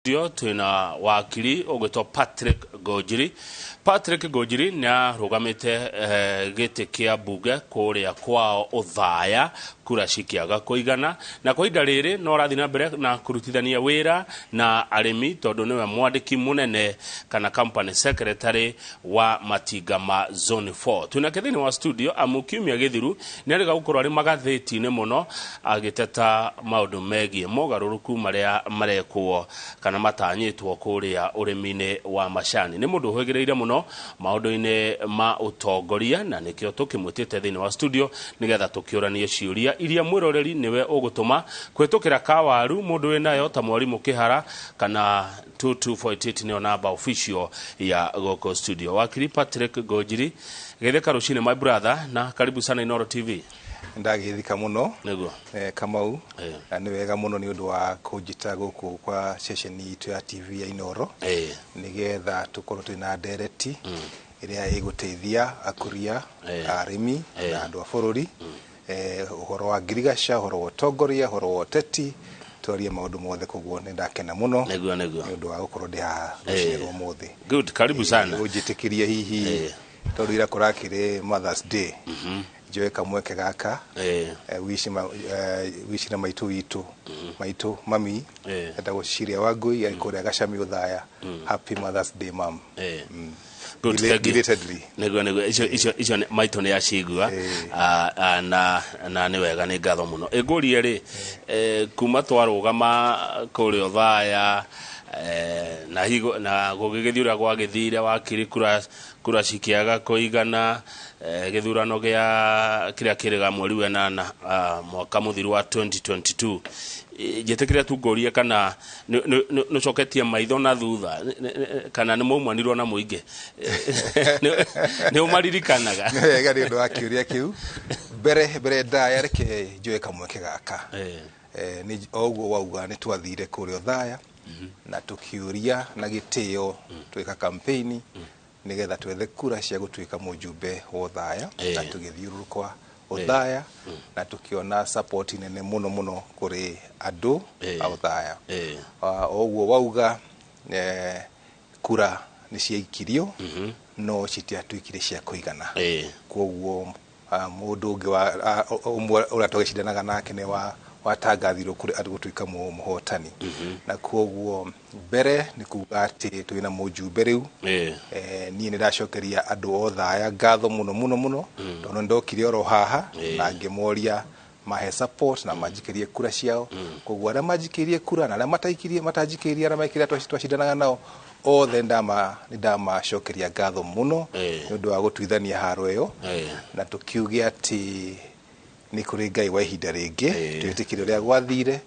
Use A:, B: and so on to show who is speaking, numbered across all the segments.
A: Studio twina wakiri ũgwĩtwo Patrick Ngunjiri. Patrick Ngunjiri nĩ arũgamĩte gĩtĩ kĩa mbunge kũrĩa kwao Othaya, kura cikĩaga kũigana, na kwa ihinda rĩrĩ no arathiĩ na mbere na kũrutithania wĩra na arĩmi tondũ nĩwe mwandĩki mũnene kana company secretary wa matinga ma Zone 4. Twinake thĩinĩ wa studio amu kiumia gĩthiru nĩ arĩga gũkorwo arĩ magathĩti-inĩ mũno agĩteta maũndũ megiĩ mogarũrũku marĩa marekwo kana matanyĩtwo kũrĩa ũrĩmi-inĩ wa macani. Nĩ mũndũ ũhĩgĩrĩire mũno maũndũ-inĩ ma ũtongoria na nĩkĩo tũkĩmwĩtĩte thĩinĩ wa studio nĩgetha tũkĩũranie ciũria iria mwĩroreri nĩwe ũgũtũma kũhĩtũkĩra kawaru mũndũ wĩnayo ta mwarimũ Kĩhara kana 2248 nĩyo namba official ya gũkũ studio. Wakiri Patrick Ngunjiri, geithĩka rũcinĩ my brother, na karibu sana Inooro TV.
B: Ndagĩthika mũno.
A: Nĩguo.
B: Kamau. Na nĩ wega mũno nĩ ũndũ wa kũnjĩta gũkũ kwa ceceni itũ ya TV ya Inooro nĩgetha tũkorwo twĩna ndereti ĩrĩa ĩgũteithia akũria, arĩmi na andũ a bũrũri, ũhoro wa ngirigaca, ũhoro wa ũtongoria, ũhoro wa ũteti, twarie maũndũ mothe. Koguo nĩ ndakena mũno
A: Nĩguo, nĩguo.
B: nĩ ũndũ wa gũkorwo ndĩ haha rũcinĩ rwa ũmũthĩ.
A: Good, karibu sana.
B: Ũnjĩtĩkĩrie hihi tondũ ira kũrakĩrĩ Mother's Day, njoe kamweke gaka wish na maitũ witũ, maitũ mami etagwo Cecilia Wangui, arĩ kũrĩa Gacami Othaya. Happy Mother's Day, mam.
A: Good, thank you.
B: Belatedly.
A: Nĩguo, icio maitũ nĩ acigua. Na nĩ wega, nĩ ngatho mũno. Ĩngũrie rĩ, kuma twarũgama kũrĩa Othaya, na higo na gũgĩgĩthiĩ ũrĩa gwagĩthire, wakiri, kura cikĩaga kũigana, gĩthurano gĩa kĩrĩa kĩrĩga mweri wa ĩnana, mwaka mũthiru wa 2022. Njĩtĩkĩre tu ngũrie kana nĩ ũcoketie maitho na thutha kana nĩ maumanirwo na mũingĩ, nĩ ũmaririkanaga?
B: Nĩ wega nĩ ũndũ wa kĩũria kĩu. Mbere ndaya, reke njoe kamweke gaka. Nĩ o ũguo wauga, nĩ twathire kũrĩa Othaya na tũkĩũria na gĩtĩo, twĩka campaign nĩgetha twethe kura cia gũtuĩka mũjumbe wa Othaya, na tũgĩthiũrũrũka Othaya na tũkĩona support nene mũno mũno kũrĩ andũ a Othaya. O ũguo wauga, kura nĩ ciaikirio no citiatuĩkire cia kũigana. Koguo mũndũ ũngĩ wa ũmwe ũrĩa twagĩcindanaga nake nĩ wa watangathirwo kũrĩ andũ gũtuĩka mũhotani, na koguo mbere nĩ kuga atĩ twĩna mũjumbe rĩu. Niĩ nĩ ndacokeria andũ Othaya ngatho mũno mũno mũno tondũ nĩ ndokire oro haha na ngĩmoria mahe support na manjikĩrie kura ciao. Koguo arĩa manjikĩirie kura na arĩa mataikirie, matanjikĩirie, arĩa mekire twacindanaga nao othe, nĩ ndamacokeria ngatho mũno nĩ ũndũ wa gũtuithania haro ĩyo, na tũkiuge atĩ nĩ kũrĩ Ngai wa ihinda rĩngĩ. Twĩtĩkire ũrĩa gwathire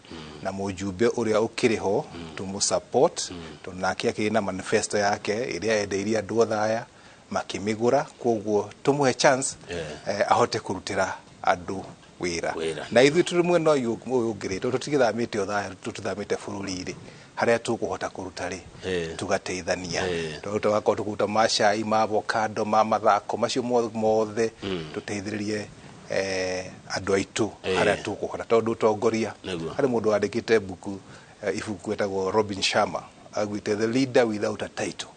B: na mũjumbe ũrĩa ũkĩrĩ ho tũmũ support tondũ nake akĩrĩ na manifesto yake ĩrĩa endeirie andũ Othaya makĩmĩgũra. Koguo tũmũhe chance ahote kũrutĩra andũ wĩra.
A: Wĩra.
B: Na ithuĩ tũrĩ mwena ũyũ ũngĩ rĩ, tondũ tũtigĩthamĩte Othaya, tũthamĩte bũrũri rĩ, harĩa tũkũhota kũruta rĩ, tũgateithania. Tondũ tũgakorwo tũkũruta ma cai, ma avocado, ma mathako macio mothe, tũteithĩrĩrie andũ aitũ harĩa tũkũhota tondũ ũtongoria harĩ mũndũ wandĩkĩte mbuku, ibuku etagwo Robin Sharma, augĩte "The Leader Without a Title".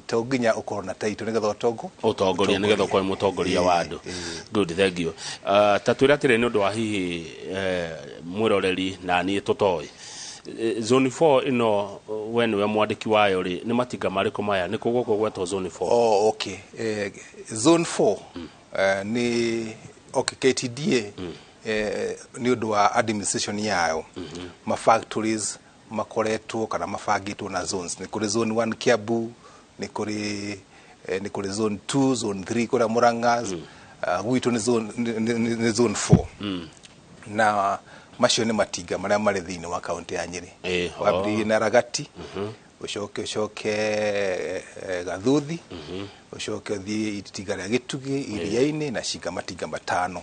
B: To nginya ũkorwo na title nĩgetha ũtongo
A: ũtongoria, nĩgetha ũkorwo mũtongoria wa andũ. Good, thank you. Ta twĩre atĩrĩ, nĩ ũndũ wa hihi mwĩroreri na niĩ tũtoĩ, Zone 4 ĩno we nĩwe mwandĩki wayo rĩ, nĩ matinga marĩkũ maya? Nĩ kũ gũkũ gwetwo Zone 4?
B: Oh, okay. Zone 4 nĩ okay, KTDA nĩ ũndũ wa administration yayo, ma factories makoretwo kana mabangĩtwo na zones. Nĩ kũrĩ zone 1 Kiambu, nĩ kũrĩ zone 2, zone 3 kũrĩa Murang'a. Gwitũ nĩ zone nĩ zone 4, na macio nĩ matinga marĩa marĩ thĩinĩ wa kaunti ya Nyĩrĩ. Wambĩrĩirie na Ragati, ũcoke Gathuthi, ũcoke ũthiĩ itinga rĩa Gĩtugĩ Iria-inĩ na cinga matinga matano.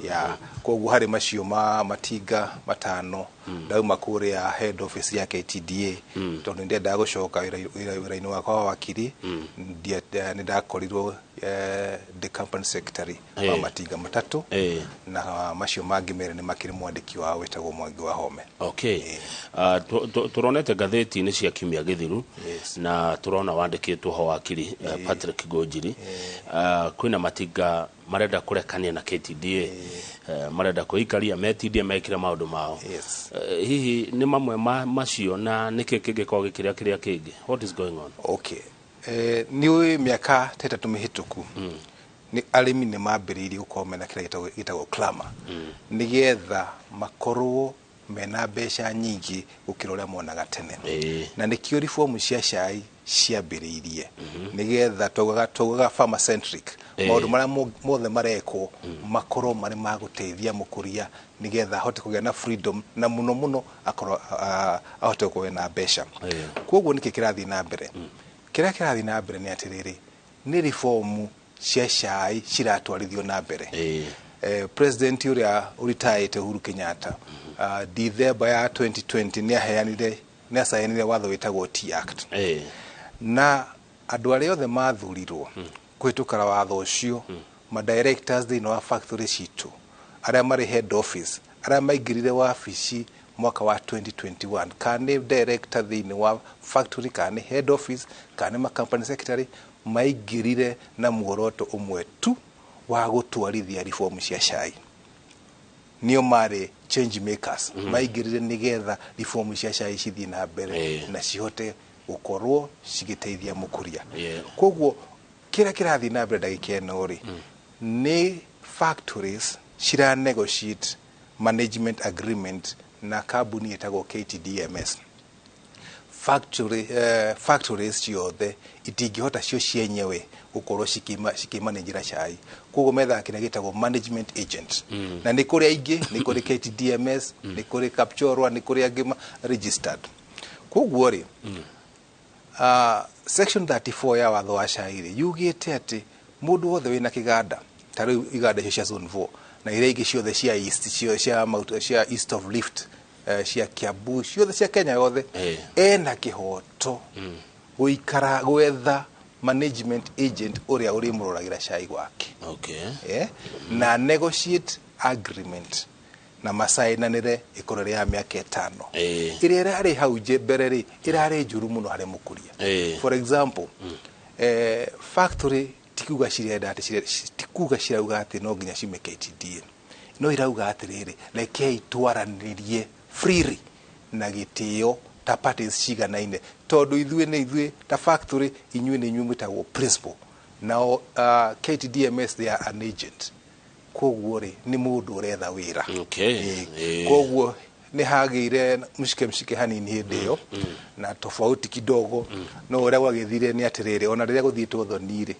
B: Ya koguo harĩ macio ma matinga matano, ndauma kũrĩa head office ya KTDA tondũ nĩ ndendaga gũcoka wĩra-inĩ wakwa wa wakiri. Nĩ ndakorirwo Ndĩ company secretary wa matinga matatũ, na macio mangĩ merĩ nĩ makĩrĩ mwandĩki wao wĩtagwo Mwangi wa Home.
A: Okay. Tũronete ngathĩti-inĩ cia kiumia gĩthiru na tũrona wandĩkĩtwo ho wakiri Patrick Ngunjiri. Kwĩna matinga marenda kũrekania na KTDA, marenda kwĩikaria metindie mekĩre maũndũ mao. Hihi nĩ mamwe ma macio, na nĩkĩ kĩngĩkorwo gĩkĩrĩa kĩrĩa kĩngĩ? What is going on?
B: Okay. Nĩ ũĩ mĩaka ta 3 mĩhĩtũku nĩ arĩmi nĩ mambĩrĩirie gũkorwo mena kĩrĩa gĩtagwo clamour, nĩgetha makorwo mena mbeca nyingĩ gũkĩra ũrĩa monaga tene. Na nĩkĩo reform cia cai ciambĩrĩirie, nĩgetha twaugaga farmer centric, maũndũ marĩa mothe marekwo makorwo marĩ ma gũteithia mũkũria, nĩgetha ahote kũgĩa na freedom, na mũno mũno akorwo ahote gũkorwo na mbeca. Koguo nĩkĩ kĩrathiĩ na mbere? Kĩrĩa kĩrathiĩ na mbere nĩ atĩrĩrĩ, nĩ reform cia cai ciratwarithio na mbere. President ũrĩa ũritaĩte Uhuru Kenyatta, December ya 2020 nĩ aheanire, nĩ acainire watho wĩtagwo Tea Act, na andũ arĩa othe mathurirwo kũhĩtũkĩra watho ũcio, ma directors thĩinĩ wa factory citũ, arĩa marĩ head office, arĩa maingĩrire wabici mwaka wa 2021, kana nĩ director thĩinĩ wa factory, kana nĩ head office, kana nĩ ma company secretary, maingĩrire na muoroto ũmwe tu wa gũtwarithia reform cia cai. Nĩo marĩ change makers, maingĩrire nĩgetha reform cia cai cithiĩ na mbere na cihote gũkorwo cigĩteithia mũkũria. Koguo kĩrĩa kĩrathiĩ na mbere ndagĩka ĩno rĩ, nĩ factories cira negotiate management agreement na kambuni ĩtagwo KTDMS. Factories ciothe itingĩhota cio cienyewe gũkorwo cikĩmanĩnjĩra cai, koguo methaga kĩrĩa gĩtagwo management agent, na nĩ kũrĩ aingĩ, nĩ kũrĩ KTDMS, nĩ kũrĩ Kapchorwa, nĩ kũrĩ angĩ registered. Koguo rĩ, section 34 ya watho wa cai rĩ, yugĩte atĩ mũndũ wothe wĩna kĩganda, ta rĩu iganda icio cia zone 4 na iria ingĩ ciothe cia east, cia East of Rift, cia Kiambu, ciothe cia Kenya yothe, ena kĩhoto gũikara gwetha management agent ũrĩa ũrĩmũroragĩra cai wake, na negotiate agreement na macainanĩre ĩkorwo ĩrĩ ya mĩaka 5. Ĩrĩa ĩrarĩ hau mbere rĩ, ĩrarĩ njũru mũno harĩ mũkũria. For example, factory tikuga cirenda atĩ tikuga cirauga atĩ no nginya ciume KTDA, no irauga atĩrĩrĩ, rekei twaranĩrie freely na gĩtĩo ta parties ciganaine, tondũ ithuĩ nĩ ithuĩ ta factory, inyuĩ nĩ inyuĩ mwĩtagwo principal. Nao KTDMS, they are an agent, koguo rĩ, nĩ mũndũ ũretha wĩra. Koguo nĩ hagĩire mshike mshike hanini hĩndĩ ĩyo na tofauti kidogo, no ũrĩa gwagĩthire nĩ atĩrĩrĩ, ona rĩrĩa gũthiĩtwo thoni rĩ,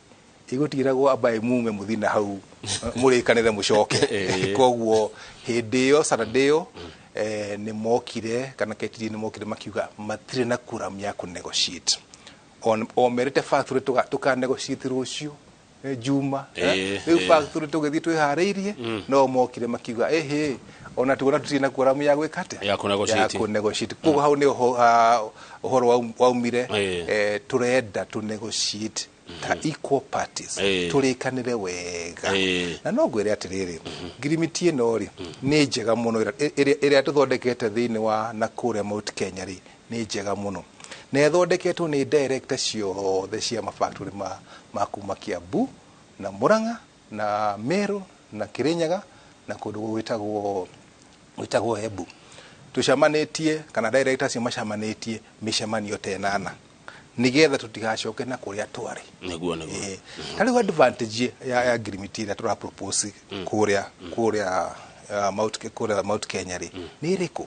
B: igũtigĩragwo ambae mume mũthiĩ na hau mũrĩkanĩre mũcoke. Koguo hĩndĩ ĩyo Saturday ĩyo, nĩ mokire, kana KTD nĩ mokire makiuga matirĩ na quorum ya kũ negotiate, o merĩte factory tũka negotiate rũciũ, Juma. Rĩu factory tũgĩthiĩ twĩharĩirie, no mokire makiuga ĩhĩ, ona tuona tutirĩ na quorum ya gwĩka atĩa?
A: Ya kũ-negotiate.
B: Ya kũ-negotiate. Koguo hau nĩ ũhoro waumire. Tũrenda tũ negotiate ta equal parties, tũrĩkanĩre wega. Na no ngwĩre atĩrĩrĩ, ngirimiti ĩno rĩ, nĩ njega mũno, ĩrĩa tũthondekete thĩinĩ wa na kũrĩa Mount Kenya rĩ, nĩ njega mũno, na ĩthondeketwo nĩ director ciothe cia mafactory ma kuma Kiambu na Murang'a na Meru na Kirinyaga na kũndũ gwĩtagwo Embu. Tũcamanĩtie, kana director acio macamanĩtie mĩcemanio ta 8, nĩgetha tũtigacoke na kũrĩa twarĩ.
A: Nĩguo, nĩguo.
B: Ta rĩu advantage ya ngirimiti ĩrĩa tũra propose kũrĩa Mount Kenya rĩ, nĩ ĩrĩkũ?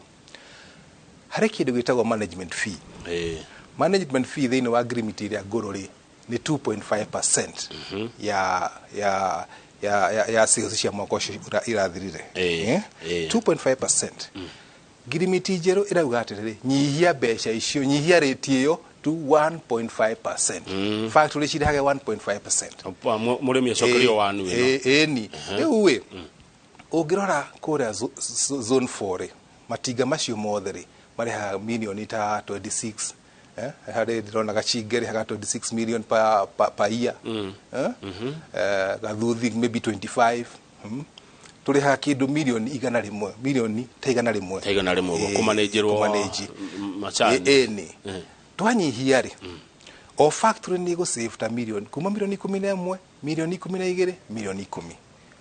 B: Harĩ kĩndũ gĩtagwo management fee. Management fee thĩinĩ wa ngirimiti ĩrĩa ngũrũ rĩ, nĩ 2.5% ya sales cia mwaka ũcio irathirire. 2.5%. Ngirimiti njerũ ĩrauga atĩrĩrĩ, nyihia mbeca icio, nyihia rate ĩyo to 1.5%. Factory cirĩhage 1.5%.
A: Mũrĩmi acokerio wanu ĩno.
B: Ĩni rĩu ĩ, ũngĩrora kũrĩa zone 4 rĩ, matinga macio mothe rĩ, marĩhaga mirioni ta 26, Harĩ ndĩrona Gachinge rĩhaga 26 million per year. Eh? Gathuthi maybe 25. Tũrĩhaga kĩndũ milioni 100, milioni ta 100.
A: Ta 100 ũguo, kũmanĩnjĩrwo
B: kũmanĩnji.
A: Macani.
B: Ĩni twanyihia rĩ, o factory nĩ ĩgũ ta milioni, kuma milioni 11, milioni 12, milioni 10,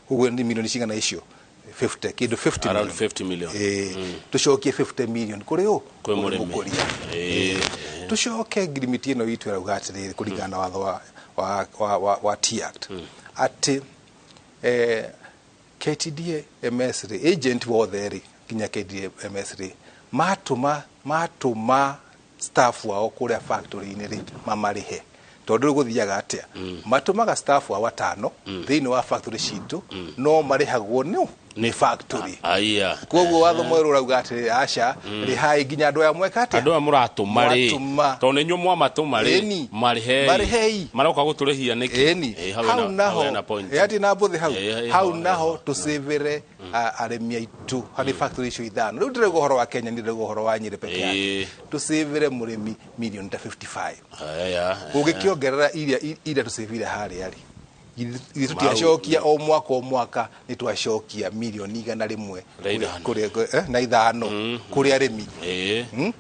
B: ũguo nĩ milioni cigana icio? 50, kĩndũ 50
A: Around
B: million.
A: 50 million.
B: Tũcokie 50 million kũrĩ ũ?
A: Kwĩ mũrĩmi.
B: Mũkũria. Tũcoke ngirimiti ĩno itũ ĩrauga atĩrĩrĩ, kũringana na watho wa Tea Act, atĩ KTDA MS rĩ, agent wothe rĩ, nginya KTDA MS rĩ, matũma staff wao kũrĩa factory-inĩ rĩ, mamarĩhe, tondũ rĩu gũthiaga atĩa? Matũmaga staff wao atano thĩinĩ wa factory citũ, no marĩhagwo nĩ factory.
A: Aya.
B: Koguo watho mwerũ ũrauga atĩrĩ, aca, rĩhai nginya andũ aya mweka atĩa?
A: Andũ aya mũratũma rĩ,
B: Mwatũma.
A: tondũ nĩ inyuĩ mwamatũma rĩ,
B: Ĩni.
A: marĩhei.
B: Marĩhei.
A: Maroka gũtũrĩhia nĩkĩ?
B: Ĩni.
A: Hau
B: Hau naho
A: hena point.
B: Ati na mbũthĩ hau. Hau naho tũcĩvĩre arĩmi aitũ harĩ factory icio ithano. Rĩu ndĩrauga ũhoro wa Kenya, ndĩrauga ũhoro wa Nyĩrĩ peke yake. Tũcĩvĩre mũrĩmi milioni ta 55.
A: Aya.
B: Ũngĩkĩongerera iria tũcĩvire harĩa rĩ, ithuĩ tũtiacokia o mwaka o mwaka, nĩ twacokia milioni 100
A: Na ithano.
B: Na ithano kũrĩ arĩmi.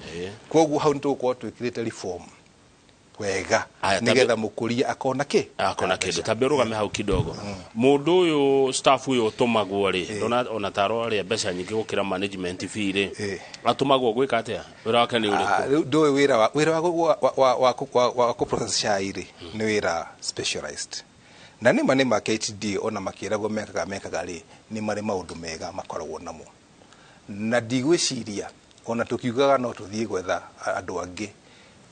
B: Koguo hau nĩ tũgũkorwo twĩkĩrĩte reform wega,
A: Aya,
B: nĩgetha mũkũria akona kĩ?
A: Akona kĩndũ. Tambe ũrũgame hau kidogo. Mũndũ ũyũ, staff ũyũ ũtũmagwo rĩ, ndona ona taro arĩa mbeca nyingĩ gũkĩra management fee rĩ, atũmagwo gwĩka atĩa? Wĩra wake nĩ ũrĩkũ?
B: Rĩu ndũĩ wĩra wa kũ process cai rĩ, nĩ wĩra specialized, na nĩma KTDA ona makĩragwo mekaga rĩ, nĩ marĩ maũndũ mega makoragwo namo, na ndigwĩciria ona tũkiugaga no tũthiĩ gwetha andũ angĩ,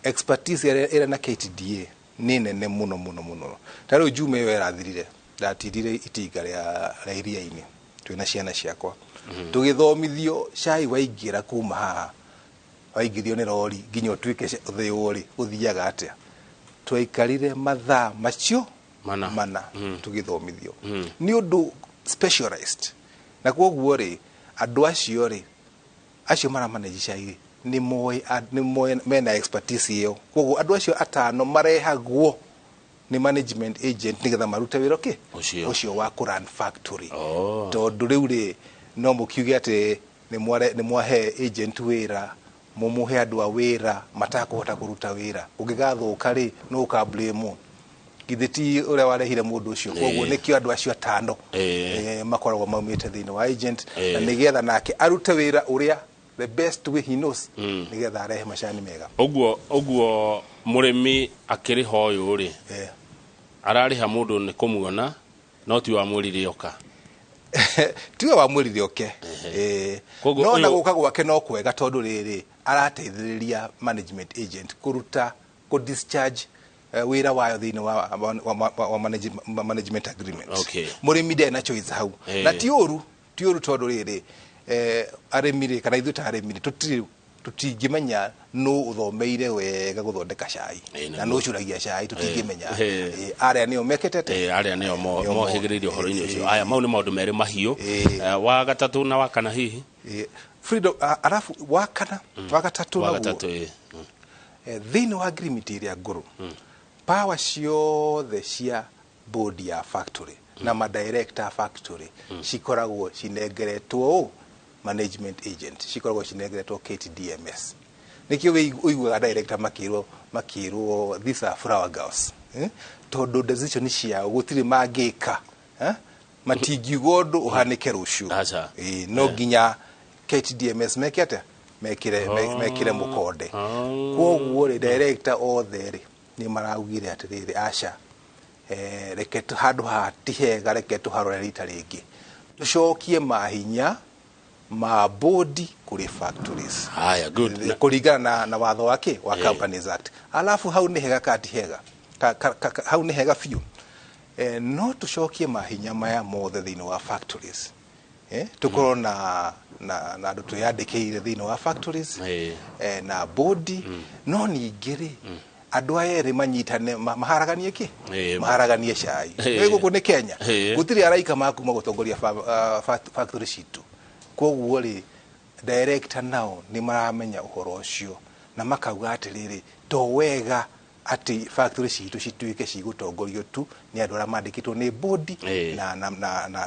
B: expertise ĩrĩa ĩrĩa na KTDA nĩ nene mũno mũno mũno. Ta rĩu Juma ĩyo ĩrathirire, ndatindire itinga rĩa iria-inĩ twĩna ciana ciakwa, tũgĩthomithio cai waingĩra kuma haha, waingĩrio nĩ rori nginya ũtuĩke ũthĩo rĩ, ũthiaga atĩa. Twaikarire mathaa macio
A: Mana.
B: mana tũgĩthomithio, nĩ ũndũ specialized, na koguo rĩ, andũ acio rĩ, acio maramanage cai rĩ, nĩ moĩ nĩ moĩ, mena expertise ĩyo. Koguo andũ acio atano marehagwo nĩ management agent nĩgetha marute wĩra kĩ?
A: Ũcio.
B: Ũcio wa kũ run factory.
A: Oh.
B: Tondũ rĩu rĩ, no mũkiuge atĩ nĩ mwahe agent wĩra, mũmũhe andũ a wĩra matakũhota kũruta wĩra, ũngĩgathũka rĩ, no ũka blame githĩ ti ũrĩa warehire mũndũ ũcio? Koguo nĩkĩo andũ acio atano makoragwo maumĩte thĩinĩ wa agent, na nĩgetha nake arute wĩra ũrĩa the best way he knows, nĩgetha arehe macani mega.
A: Ũguo mũrĩmi akĩrĩha ũyũ rĩ, ararĩha mũndũ nĩ kũmuona, no ti wamwĩrire oka.
B: Tiwe wamwĩrire oke.
A: Koguo
B: No na gũka gwake no kwega, tondũ rĩrĩ, arateithĩrĩria management agent kũruta, kũ discharge wĩra wayo thĩinĩ wa management agreement. Mũrĩmi ndarĩ na choice hau. Na ti ũru, tondũ rĩrĩ, arĩmi rĩ, kana ithuĩ ta arĩmi rĩ, tũtirĩ, tũtingĩmenya nũ ũthomeire wega gũthondeka cai na nũ ũcuragia cai, tũtingĩmenya. Arĩa nĩo mekĩte atĩa?
A: Arĩa nĩo mohĩgĩrĩire ũhoro-inĩ ũcio. Aya, mau nĩ maũndũ merĩ mahiũ. Wa gatatũ na wa kana hihi?
B: Freedom, arabu wa kana, wa gatatũ
A: Wa
B: naguo,
A: gatatũ.
B: Thĩinĩ wa agreement ĩrĩa ngũrũ, power ciothe cia board ya factory na madirector factory cikoragwo cinengeretwo ũ? Management agent, cikoragwo cinengeretwo KTDMS. Nĩkĩo ũiguaga director makĩrwo these are flower girls, eh? Tondũ decision ciao gũtirĩ mangĩka, eh? Matingiuga ũndũ ũhanĩke rũciũ.
A: Aca.
B: No nginya KTDMS meke atĩa? Mekĩre mũkonde. Koguo rĩ, director othe rĩ, nĩ maraugire atĩrĩrĩ, aca, reke handũ haha ti hega, reke tũharore rita rĩngĩ, tũcokie mahinya ma bodi kũrĩ factories.
A: Haya, good.
B: Kũringana na watho wa kĩ? Wa Companies Act. Alafu hau nĩ hega ka ti hega? Hau nĩ hega biũ. No tũcokie mahinya maya mothe thĩinĩ wa factories, tũkorwo na andũ twĩyandĩkĩire thĩinĩ wa factories, na bodi, no ningĩ rĩ, andũ aya erĩ manyitane, maharaganie kĩ? Maharaganie cai. Nĩ gũkũ nĩ Kenya, gũtirĩ araika makuma gũtongoria factory citũ. Koguo rĩ, director nao nĩ maramenya ũhoro ũcio, Na makauga atĩrĩrĩ, to wega atĩ factory citũ cituĩke cigũtongorio tu nĩ andũ arĩa mandĩkĩtwo nĩ bodi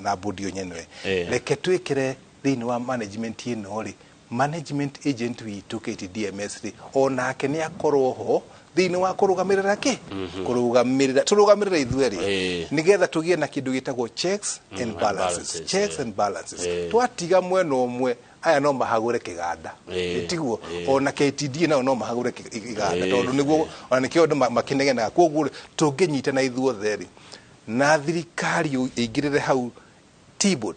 B: na bodi yo nyenwe. Reke twĩkĩre thĩinĩ wa management ĩno rĩ, management agent witũ KTDMS rĩ, onake nĩ akorwo ho thĩinĩ wa kũrũgamĩrĩra kĩ kũrũgamĩrĩra, tũrũgamĩrĩre ithuerĩ, nĩgetha tũgĩe na kĩndũ gĩtagwo checks and
A: and
B: balances.
A: Balances,
B: Checks and balances. Twatiga mwena ũmwe, aya no mahagũre kĩganda. Tiguo? Ona KTDA nao no mahagũre iganda, tondũ nĩguo ona nĩkĩo andũ makĩnegenaga. Koguo rĩ, tũngĩnyitana ithuothe rĩ, na thirikari ĩingĩrĩre hau. Tea Board,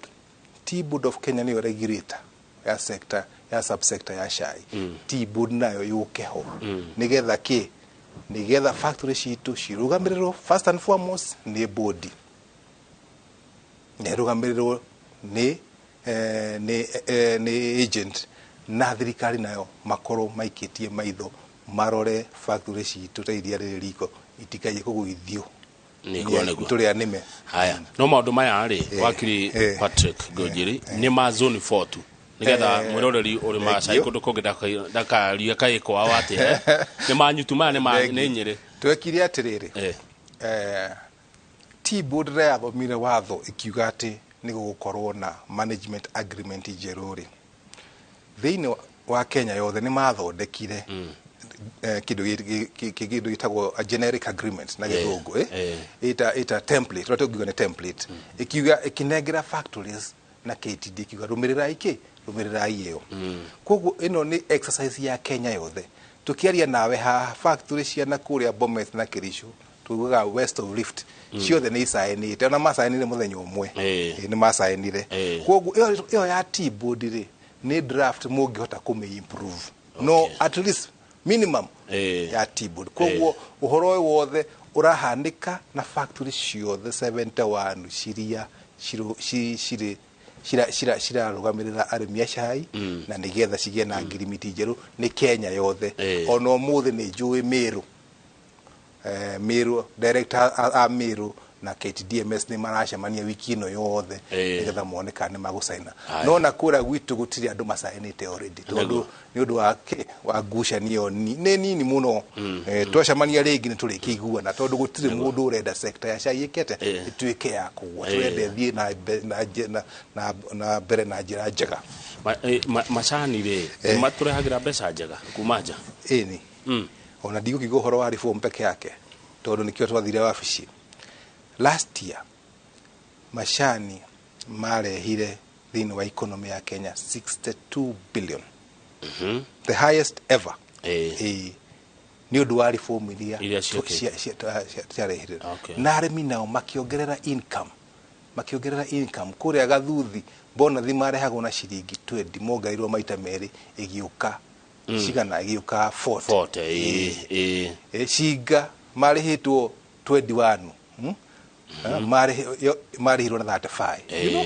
B: Tea Board of Kenya nĩyo regulator ya sector, ya subsector ya cai. Tea Board nayo yũke ho nĩgetha kĩ nĩgetha factory citũ cirũgamĩrĩrwo first and foremost nĩ bodi, na ĩrũgamĩrĩrwo nĩ agent, na thirikari nayo makorwo maikĩtie maitho marore factory citũ ta iria rĩrĩ riko itikaiye kũgũithio.
A: Nĩguo, nĩguo.
B: Tũrĩ anĩme.
A: Haya, no maũndũ maya rĩ, wakiri Patrick Ngũnjiri, nĩ ma zone 4 tu, nĩgetha mwĩroreri ũrĩ macai
B: Thank you.
A: kũndũ kũngĩ ndakarie kaĩ kwao atĩ nĩ manyutu maya, nĩ ma
B: Thank you.
A: nĩ Nyĩrĩ.
B: Twekire atĩrĩrĩ, Tea Board rĩrĩa yathomire watho ĩkiuga atĩ nĩ gũgũkorwo na management agreement njerũ rĩ, thĩinĩ wa Kenya yothe nĩ mathondekire kĩndũ kĩndũ gĩtagwo a generic agreement na gĩthũngũ, ĩta template, ũrĩa tũngiuga nĩ template, ĩkiuga, ĩkĩnengera factories na KTD, ĩkiuga rũmĩrĩrai kĩ rũmĩrĩrai ĩyo. Koguo ĩno nĩ exercise ya Kenya yothe. Tũkĩaria nawe haha, factory cia na kũrĩa Bomet na Kericho, tugaga West of Rift, ciothe nĩ icaĩnĩte, ona macaĩnire mũthenya ũmwe. Nĩ macaĩnire. Koguo ĩyo ya Tea Board rĩ, nĩ draft mũngĩhota kũmĩ improve, no at least minimum ya Tea Board. Koguo ũhoro ũyũ wothe ũrahanĩka na factory ciothe 71 ciria cirĩ cirarũgamĩrĩra arĩmi a cai, na nĩgetha cigĩe na ngirimiti njerũ, nĩ Kenya yothe. Ona ũmũthĩ nĩ njũĩ Meru, Meru director a Meru na KTDMS nĩ maracemania wiki ĩno yothe nĩgetha mone kana nĩ magũcaina. No na kũrĩa gwitũ gũtirĩ andũ macainĩte already, tondũ nĩ ũndũ wa kĩ wa ngucanio nĩ nini mũno. Twacemania rĩngĩ nĩ tũrĩkĩiguana, tondũ gũtirĩ mũndũ ũrenda sector ya cai ĩkete ĩtuĩke ya kũgwa. Tũrenda ĩthiĩ na na mbere na njĩra njega.
A: Macani rĩ, nĩ matũrehagĩra mbeca njega kuma nja?
B: Ĩni. Ona ndigũkiuga ũhoro wa reform peke yake, tondũ nĩkĩo twathire wabici last year. Macani marehire thĩinĩ wa economy ya Kenya 62 billion, the highest ever. Ĩĩ. Nĩ ũndũ wa reform iria
A: Iria ciokĩte.
B: Ciarehire, na arĩmi nao makĩongerera income kũrĩa Gathuthi bonathi marehagwo na ciringi 20, mongereirwo maita merĩ, ĩgĩũka cigana? Ĩgĩũka 40.
A: 40, ĩĩ.
B: Cinga marĩhĩtwo 21, Marĩhirwo na 35, you know?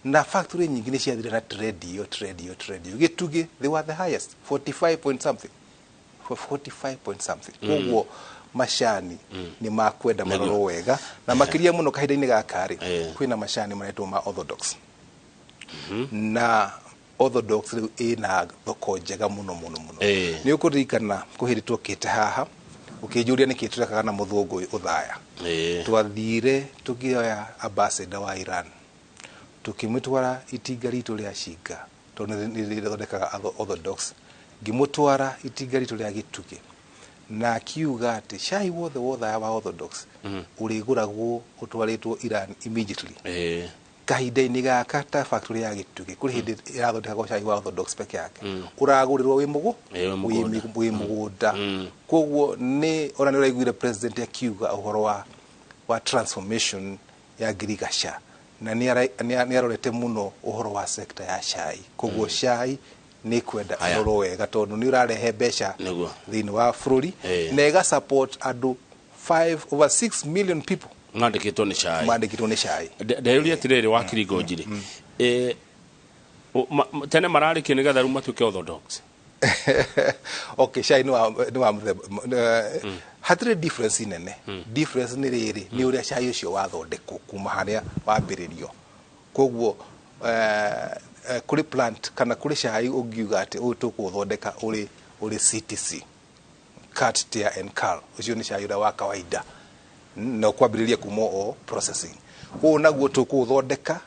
B: Na factory nyingĩ nĩ ciathire na trade ĩyo, trade ĩyo, trade ĩyo. Gĩtugĩ, they were the highest, 45 point something, for 45 point something. Koguo macani nĩ makwenda marorwo wega, na makĩria mũno kahinda-inĩ gaka rĩ, kwĩna macani maretwo ma orthodox, na orthodox rĩu ĩna thoko njega mũno mũno mũno. Nĩ ũkũririkana kwĩ hĩndĩ twokĩte haha ũkĩnjũria nĩkĩ tũrekaga na mũthũngũ ũyũ ũthaya. Twathire tũkĩoya ambassador wa Iran, tukĩmũtwara itinga ritũ rĩa Cinga, tondũ nĩ rĩthondekaga orthodox. Ngĩmũtwara itinga ritũ rĩa Gĩtugĩ, na akiuga atĩ cai wothe wothaya wa orthodox ũrĩgũragwo ũtwarĩtwo Iran immediately. Kahinda-inĩ gaka, ta factory ya Gĩtugĩ, kũrĩ hĩndĩ ĩrathondekagwo cai wa orthodox peke yake, ũragũrĩrwo wĩ mũgũ
A: Ĩĩ, wĩ mũgũnda.
B: Wĩ mũgũnda. Koguo nĩ ona nĩ ũraiguire president akiuga ũhoro wa transformation ya ngirigaca, na nĩ arorete mũno ũhoro wa sector ya cai. Koguo cai nĩ kwenda
A: Aya.
B: ũrorwo wega, tondũ nĩ ũrarehe mbeca thĩinĩ wa bũrũri, na ĩga support andũ 5 over 6 million people
A: Mwandĩkĩtwo nĩ cai.
B: Mandĩkĩtwo nĩ cai.
A: Ndeyũria atĩrĩrĩ, wakiri Ngũnjiri, tene mararĩ kĩ nĩgetha rĩu matuĩke orthodox?
B: Okay, cai nĩ wa mũthemba, hatirĩ difference nene. Difference nĩ rĩrĩ, nĩ ũrĩa cai ũcio wathondekwo kuma harĩa wambĩrĩrio. Koguo kũrĩ plant kana kũrĩ cai ũngiuga atĩ ũyũ tũkũũthondeka ũrĩ Ũrĩ CTC, cut, tear and curl. Ũcio nĩ cai ũrĩa wa kawaida na ũkwambĩrĩria kuma o processing. Ũũ naguo tũkũũthondeka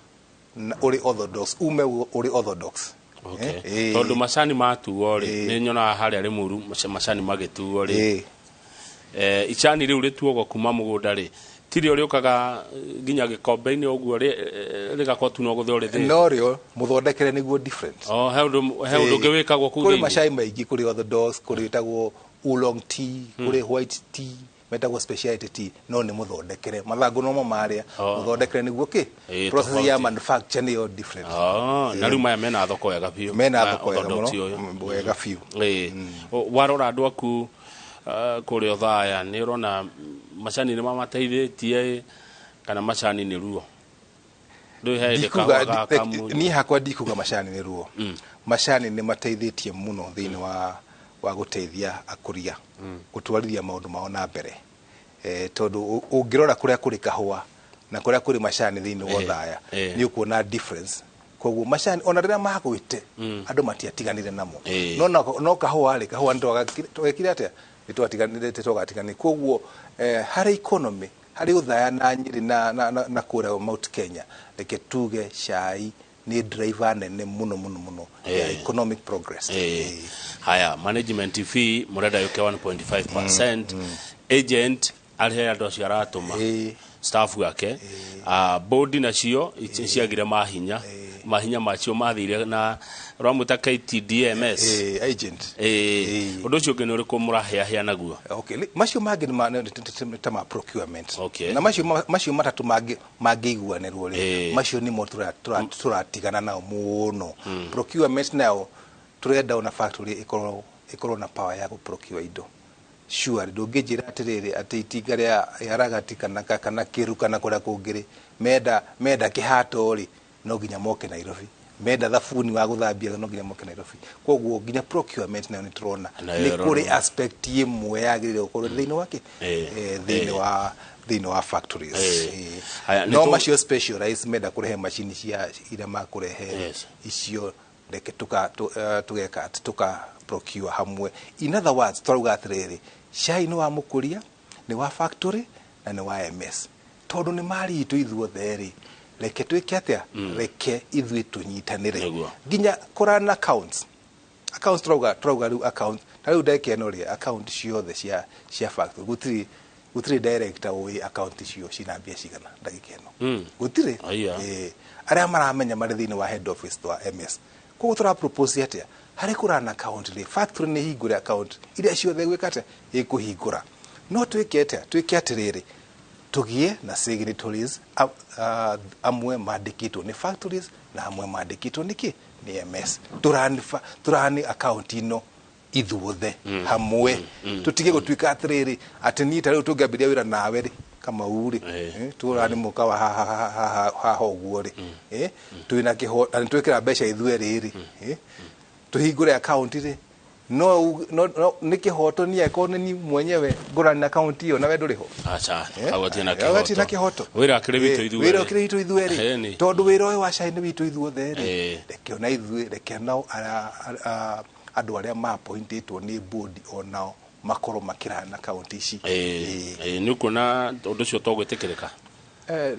B: na ũrĩ orthodox, ume ũrĩ orthodox.
A: Okay. Tondũ macani matuo rĩ, nĩ nyonaga harĩa Rĩmuru macani magĩtuo rĩ, icani rĩu rĩtuagwo kuma mũgũnda rĩ, tirĩo rĩũkaga nginya gĩkombe-inĩ ũguo rĩgakorwo tu no gũthĩo rĩthĩo?
B: No rĩo mũthondekere nĩguo different.
A: Oh, he ũndũ ũngĩ wĩkagwo kũu
B: Kũrĩ
A: thĩinĩ?
B: Macai maingĩ. Kũrĩ orthodox, kũrĩ wĩtagwo oolong tea, kũrĩ white tea, metagwo speciality tea, no nĩ mũthondekere mathangũ nomo marĩa. Mũthondekere nĩguo kĩ process ya
A: tofauti.
B: Manufacture nĩyo different.
A: Oh, na rĩu maya mena thoko wega biũ?
B: Mena
A: Maya
B: thoko wega mũno.
A: orthodox ũyũ.
B: Wega biũ.
A: Warora andũ aku kũrĩa Othaya, nĩ ũrona macani nĩ mamateithĩtie kana macani nĩ ruo? Ndũĩ he hĩndĩ
B: Ndikuga
A: kahũa gaka
B: niĩ hakwa ndikuga macani nĩ ruo. Macani nĩ mateithĩtie mũno thĩinĩ wa gũteithia akũria gũtwarithia maũndũ mao na mbere, tondũ ũngĩrora kũrĩa kũrĩ kahũa na kũrĩa kũrĩ macani thĩinĩ wa Othaya, nĩ ũkuona difference. Koguo macani ona rĩrĩa magwĩte andũ matiatiganire namo. No kahũa rĩ, kahũa nĩ twekire atĩa? Nĩ twatiganire, twagatiganire. Koguo harĩ economy, harĩ Othaya na Nyĩrĩ na kũrĩa Mount Kenya, reke tuge cai nĩ driver nene mũno mũno mũno ya economic progress.
A: Haya, management fee mũrenda yũke 1.5%, agent arĩhe andũ acio aratũma, staff yake, board nacio ciagire mahinya, mahinya macio mathire na ũramwĩta KTDMS.
B: Agent.
A: Ũndũ ũcio ũngĩ nĩ ũrĩkũ mũraheahea naguo?
B: Okay, macio mangĩ nĩ ta ma procurement. Na macio matatũ mangĩiguanĩrwo rĩ, macio nĩmo tũratigana nao mũno. Procurement nayo tũrenda ona factory ĩkorwo na power ya gũ-procure indo. Sure, ndũngĩnjĩra atĩrĩrĩ atĩ itinga rĩa rĩa ragati kana kĩru kana kũrĩa kũngĩ rĩ, menda kĩhato rĩ, no nginya moke Nairobi, menda thabuni wa gũthambia no nginya moke Nairobi. Koguo nginya procurement nayo nĩ tũrona
A: Nayo
B: nĩ kũrĩ
A: ĩrorwo.
B: Aspect ĩmwe yagĩrĩire gũkorwo thĩinĩ wake, thĩinĩ wa factories.
A: Haya, nĩ
B: No macio specialize menda kũrehe macini cia iria makũrehe, icio reke tũgeka atĩ tũka procure hamwe. In other words, twarauga atĩrĩrĩ, cai nĩ wa mũkũria, nĩ wa factory na nĩ wa MS, tondũ nĩ mari itũ ithuothe rĩ, reke twĩke atĩa? Reke ithuĩ tũnyitanĩre. Nginya kũrana accounts, tũrauga rĩu account ta rĩu ndagĩka ĩno rĩ, account ciothe cia factory, gũtirĩ director ũĩ account icio cina mbia cigana ndagĩka ĩno. Gũtirĩ.
A: Aya.
B: Arĩa maramenya marĩ thĩinĩ wa head office twa MS. Koguo tũra propose atĩa? Harĩ kũrana account rĩ, factory nĩ hingũre account iria ciothe gwĩka atĩa ĩkũhingũra. No twĩke atĩa? Twĩke atĩrĩrĩ, tũgĩe na signatories, amwe mandĩkĩtwo nĩ factories na amwe mandĩkĩtwo nĩ kĩ? Nĩ MS. Tũrani account ĩno ithuothe hamwe, tũtige gũtuĩka atĩrĩrĩ atĩ niĩ ta rĩu tũngĩambĩrĩria wĩra nawe rĩ, Kamau rĩ, tũrani mũka wa haha haha haha ũguo rĩ, twĩna kĩho na nĩtwĩkĩra mbeca ithuerĩ rĩ, tũhingũre account rĩ, no nĩ kĩhoto niĩ angĩkorwo nĩ niĩ mwenyewe ngũrani account ĩyo na we ndũrĩ ho?
A: Aca.
B: Hau
A: hatirĩ na
B: Hau hatirĩ na
A: kĩhoto.
B: kĩhoto.
A: Wĩra akĩrĩ witũ ithuerĩ.
B: Wĩra ũkĩrĩ witũ ithuerĩ.
A: Ĩni.
B: Tondũ wĩra ũyũ wa cai nĩ witũ ithuothe rĩ, reke ona ithuĩ, reke nao andũ arĩa ma-appointĩtwo nĩ board onao makorwo makĩrana account ici.
A: Nĩ ũkuona ũndũ ũcio to gwĩtĩkĩrĩka?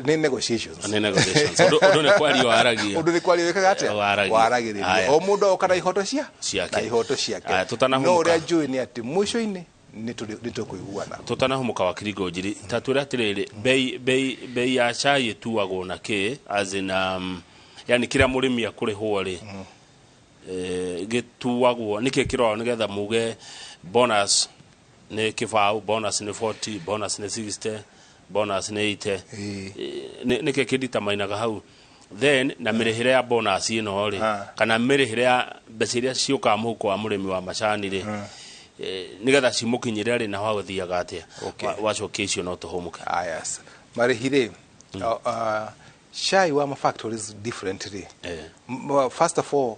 B: Nĩ negotiations.
A: Nĩ negotiations. Ũndũ nĩ kwaria waragia.
B: Ũndũ nĩ kwaria wĩkaga atĩa?
A: Waragia.
B: Waragĩrĩria.
A: Aya.
B: O mũndũ oka na ihoto cia
A: Ciake.
B: na ihoto ciake.
A: Aya, tũtanahũmũka.
B: No ũrĩa njũĩ nĩ atĩ mũico-inĩ nĩ tũkũiguana.
A: Tũtanahũmũka, wakiri Ngũnjiri, ta twĩre atĩrĩrĩ, bei ya cai ĩtuagwo na kĩ? As in, yani kĩrĩa mũrĩmi akũrĩhwo rĩ, gĩtuagwo nĩkĩ kĩroragwo nĩgetha muge bonus nĩ kĩbaũ, bonus nĩ 40, bonus nĩ 60, bonus nĩ 80? Nĩkĩ kĩnditamainaga hau then na mĩrĩhĩre ya bonus ĩno rĩ, kana mĩrĩhĩre ya mbeca iria ciũkaga mũhuko wa mũrĩmi wa macani rĩ, nĩgetha cimũkinyĩre rĩ, na wagũthiaga atĩa? Wacokia icio no tũhũmũke.
B: Ah, yes. Marĩhi rĩ, cai wa ma factories different rĩ, first of all,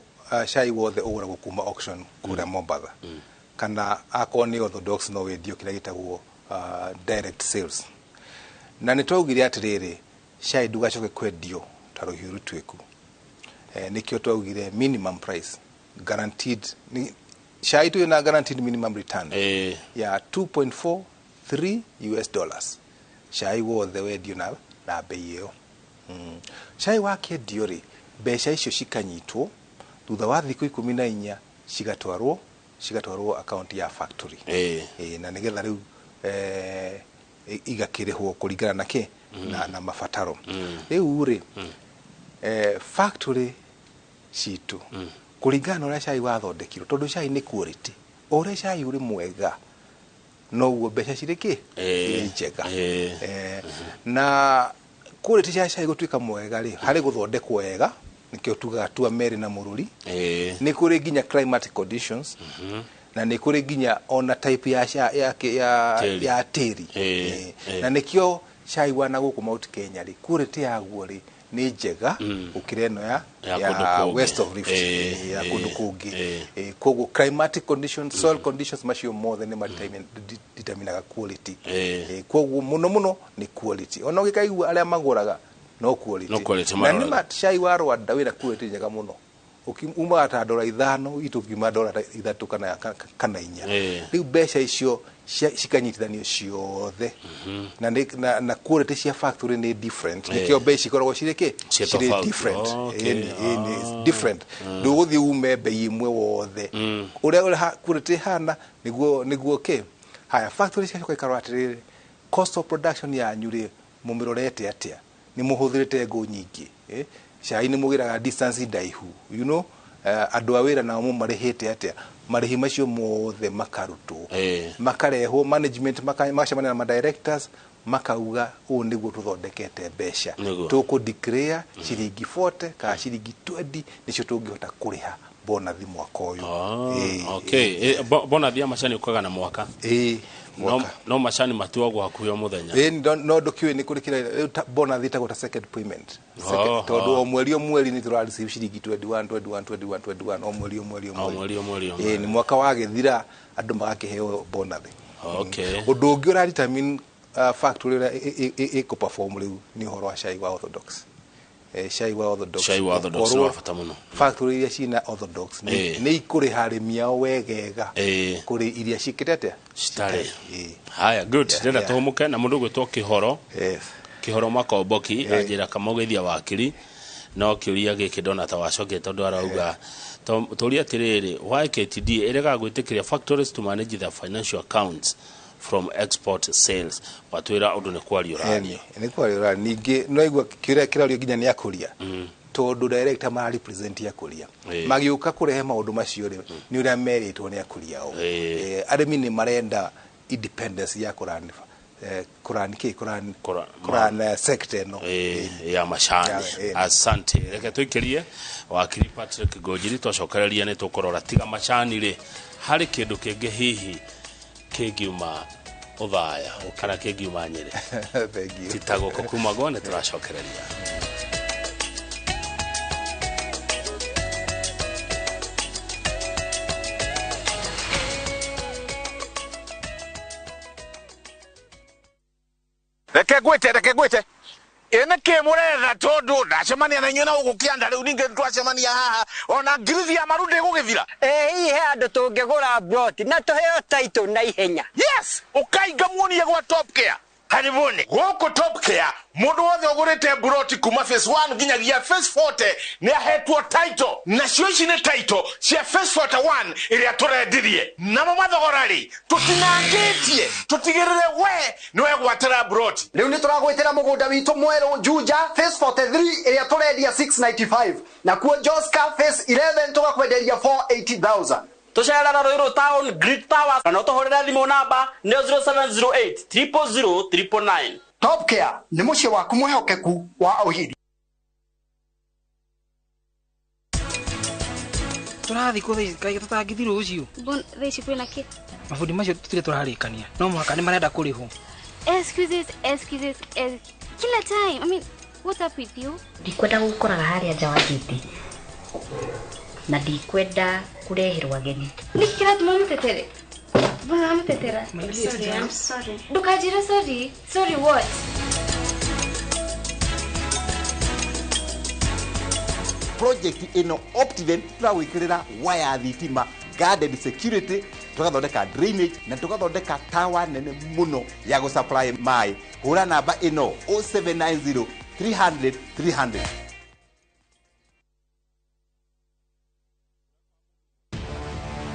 B: cai wothe ũgũragwo kuma auction kũrĩa Mombatha, kana akorwo nĩ orthodox no wendio kĩrĩa gĩtagwo direct sales. Na nĩ twaugire atĩrĩrĩ, cai ndũgacoke kwendio ta rũhiũ rũtuĩku. Nĩkĩo twaugire minimum price guaranteed. Nĩ Cai twĩ na guaranteed minimum return ya 2.43 US dollars. Cai wothe wendio na bei ĩyo. Cai wakĩendio rĩ, mbeca icio cikanyitwo thutha wa thikũ 14 cigatwarwo account ya factory. Na nĩgetha rĩu igakĩrĩhwo kũringana na kĩ na mabataro. Rĩu rĩ, factory citũ kũringana na ũrĩa cai wathondekirwo, tondũ cai nĩ quality, o ũrĩa cai ũrĩ mwega noguo mbeca cirĩ kĩ irĩ njega. Na quality cia cai gũtuĩka mwega rĩ, harĩ gũthondekwo wega, nĩkĩo tugaga tua merĩ na mũrũri. Nĩ kũrĩ nginya climatic conditions, na nĩ kũrĩ nginya ona type ya ya tĩri. Na nĩkĩo cai wa na gũkũ Mount Kenya rĩ, quality yaguo rĩ nĩ njega gũkĩra ĩno ya West of Rift, ya kũndũ kũngĩ. Koguo climatic conditions, soil conditions, macio mothe nĩ determinaga quality. Koguo mũno mũno nĩ quality. Ona ũgĩkaigua arĩa magũraga no quality. Na nĩ ma cai wa Rwanda wĩna quality njega mũno. Umaga ta $5, itũ kiuma $3 kana 4. Rĩu mbeca icio cikanyitithanio ciothe. Na quality cia factory nĩ different. Nĩkĩo mbeca cikoragwo cirĩ kĩ? Cirĩ different. Ĩni different. Ndũgũthiĩ ume bei ĩmwe wothe. Ũrĩa quality hana nĩguo kĩ? Haya, factory cigacoka ikarora atĩrĩrĩ, cost of production yanyu rĩ, mũmĩrorete atĩa? Nĩ mũhũthĩrĩte ngũ nyingĩ. Cai nĩ mũgĩraga distance ndaihu, you know, andũ a wĩra nao mũmarĩhĩte atĩa? Marĩhi macio mothe makarutwo, makarehwo management, magacemania na madirectors, makauga ũũ nĩguo tũthondekete mbeca, tũkũ declare ciringi 40 kana ciringi 20 nĩcio tũngĩhota kũrĩha bonathi mwaka ũyũ.
A: Okay, bonathi ya macani ũkaga na mwaka. No macani matuagwo hakuhĩ o mũthenya.
B: No ndũkĩũĩ nĩ kũrĩ kĩrĩa bonathi ĩtagwo ta second payment. Tondũ o mweri o mweri nĩ tũra receive ciringi 21 21 21 21 o mweri o mweri o mweri. Nĩ mwaka wagĩthira andũ magakĩheo bonathi. Ũndũ ũngĩ ũra determine factory ũrĩa ĩkũ perform rĩu nĩ ũhoro wa cai wa orthodox. Cai wa orthodox.
A: Cai wa orthodox nĩ wa bata mũno.
B: Factory iria cina orthodox nĩ ikũrĩha arĩmi ao wegega kũrĩ iria cikĩte atĩa?
A: Citarĩ. Haya, good. Ndĩrenda tũhũmũke na mũndũ ũgwĩtwo Kĩhoro. Kĩhoro Makomboki anjĩra kamũgeithia wakiri, no kĩũria gĩkĩ ndona ta wacokia tondũ arauga tũria atĩrĩrĩ, why KTD ĩregaga gwĩtĩkĩria factories to manage their financial accounts from export sales? Watwĩra ũndũ nĩ kwaria ũraria.
B: Nĩ kwaria ũraria. Ningĩ no igua kĩũria kĩrario nginya nĩ akũria, tondũ director mara represent akũria. Magĩũka kũrehe maũndũ macio rĩ, nĩ ũrĩa merĩtwo nĩ akũria ao. Arĩmi nĩ marenda independence ya kũrani kũrani sector ĩno
A: ya macani. Asante. Reke tũikĩrie wakiri Patrick Ngũnjiri, twacokereria nĩ tũkũrora tiga macani rĩ, harĩ kĩndũ kĩngĩ hihi kĩngiuma Othaya kana kĩngiuma Nyĩrĩ. Tita gũkũ kumagwo nĩ tũracokereria.
C: Reke ngwĩte ĩ nĩkĩ mũretha tondũ ndacemania na inyuĩ na gũkũ kĩanda rĩu ningĩ twacemania haha ona ngirithi ya maru ndĩgũgĩthira.
D: Ĩ he andũ tũngĩgũra plot na tũheo title na ihenya.
C: Yes, ũkainga muonie gwa Top Care. Karibuni gũkũ Top Care, mũndũ wothe ũgũrĩte mburoti kuma phase 1 nginyagia phase 40 nĩ ahetwo title. Nacio ici nĩ title cia phase 41 ĩrĩa tũrendirie. Namo mathogora rĩ, tũtinangĩtie, tũtigĩrĩre we nĩ wegwatĩra mburoti.
E: Rĩu nĩ tũragwĩtĩra mũgũnda witũ mwerũ Juja phase 43 ĩrĩa tũrendia 695, nakuo Joska phase 11 tũgakwenderia 480,000.
F: Tũcerera Ruiru Town Great Towers kana ũtũhũrĩre thimũ namba nĩ 0708 000 999.
E: Top Care nĩ mũciĩ waku mwĩhokeku wa ũhiri.
G: Tũrathiĩ kũ thaa ici kaĩ tũtangĩthiĩ rũciũ?
H: Thaa ici kwĩna kĩ?
G: Mabundi macio tũtirĩ tũrarĩkania, no mũhaka nĩ marenda kũrĩhwo.
H: Excuses, excuses, kila time. I mean, what's up with you?
I: Ndikwenda gũkoraga harĩa nja wa gĩti, na ndikwenda kũreherwo ageni.
H: Nĩkĩ kĩratũma mũtetere? Mbona mũtetera? Sorry, I'm sorry. Ndũkanjĩre sorry. Sorry what?
J: Project ĩno Optiven tũragwĩkĩrĩra waya thitima Garden security, tũgathondeka drainage na tũgathondeka tawa nene mũno ya gũsupply maĩ. Hũra namba ĩno 0790 300 300.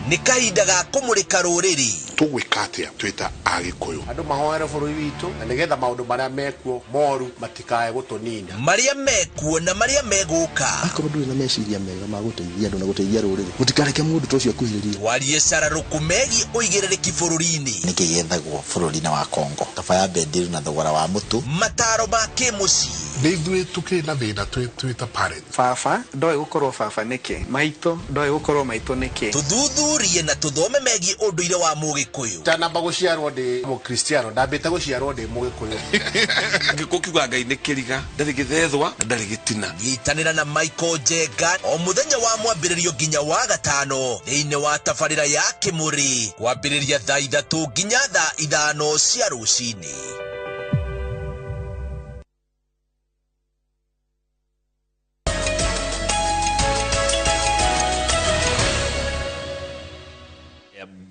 K: Nĩ kahinda ga kũmũrĩka rũrĩrĩ.
L: Tũgwĩka atĩa twĩ ta Agĩkũyũ?
M: Andũ mahoere bũrũri witũ na nĩgetha maũndũ marĩa mekuo moru matikae gũtũnina.
K: Marĩa mekuo na marĩa megũka.
N: Akorwo ndũrĩ na meciria mega ma gũteithia andũ na gũteithia rũrĩrĩ, mũtikareke mũndũ ta ũcio akuhĩrĩrie.
K: Warie cararũkũ megiĩ ũigĩrĩrĩki bũrũri-inĩ.
O: Nĩkĩ gĩethagwo bũrũri-inĩ wa Kongo? Kaba ya bendiru na thogora wa mũtu.
K: Mataro ma kĩmũciĩ.
L: Nĩ ithuĩ tũkĩrĩ na thĩna twĩ ta parents.
P: Baba ndoĩ gũkorwo baba nĩkĩ, maitũ ndoĩ gũkorwo maitũ nĩkĩ.
K: Tũthuthurie na tũthome megiĩ ũndũire wa Mũgĩkũyũ.
M: Ndanamba gũciarwo ndĩ Mũkristiano, ndambĩte gũciarwo ndĩ Mũgĩkũyũ.
Q: Gĩkũyũ kiugaga Ngai nĩ kĩriga, ndarĩ gĩthethwa na ndarĩ gĩtina.
K: Nyitanĩra na Michael Njenga o mũthenya wa mwambĩrĩrio nginya wa gatano thĩinĩ wa tabarĩra ya Kĩmũrĩ, kwambĩrĩria thaa 3 nginya thaa 5 cia rũcinĩ.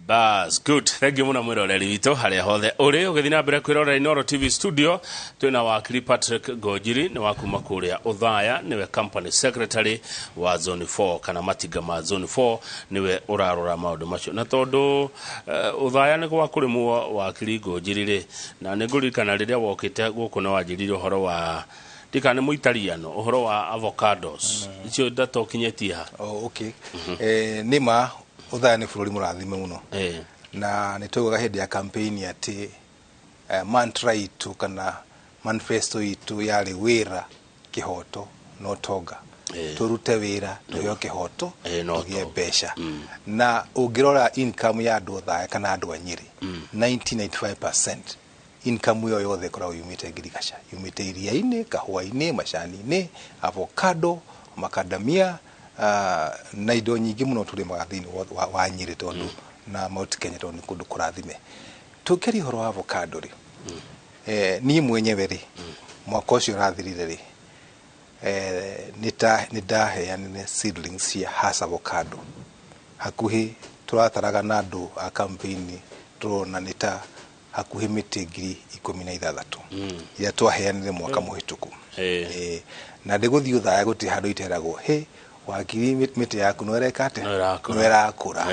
A: Bas, good. Thank you muno mwiroreri witũ harĩa hothe ũrĩ ũgĩthiĩ na mbere kwĩrorera Inooro TV studio. Twĩna wakiri Patrick Ngũnjiri, nĩ wa kuma kũrĩa Othaya, nĩwe company secretary wa Zone 4 kana matinga ma Zone 4, nĩwe ũrarora maũndũ macio. Na tondũ Othaya nĩ gwa kũrĩmwo wakiri Ngũnjiri rĩ, na nĩ ngũririkana rĩrĩa wokĩte gũkũ nĩ wanjĩrire ũhoro wa ndika nĩ mũitariano ũhoro wa avocados. Icio ndatokinyĩtie ha.
B: Oh, okay. Nĩ ma Othaya nĩ bũrũri mũrathime mũno. Na nĩ twaugaga hĩndĩ ya campaign atĩ mantra itũ kana manifesto itũ yarĩ wĩra, kĩhoto na ũtonga. Tũrute wĩra, tũheo kĩhoto, tũgĩe mbeca. Na ũngĩrora income ya andũ Othaya kana andũ a Nyĩrĩ, 90-95% income ĩyo yothe ĩkoragwo yumĩte ngirigaca, yumĩte iria-inĩ, kahũa-inĩ, macani-inĩ, avocado, macadamia, na indo nyingĩ mũno tũrĩmaga thĩinĩ wa Nyĩrĩ tondũ na Mount Kenya tondũ nĩ kũndũ kũrathime. Tũngĩaria ũhoro wa avocado rĩ, niĩ mwenyewe rĩ, mwaka ũcio ũrathirire rĩ, nĩ ndaheanire seedlings cia Hass avocado. Hakuhĩ tũrataraga na andũ a campaign tũrona nĩ ta hakuhĩ mĩtĩ 16,000 iria twaheanire mwaka mũhĩtũku. Na ndĩgũthiĩ Othaya gũtirĩ handũ iteragwo hĩ wakiri mĩtĩ yaku no ĩreka atĩa? No ĩrakũra.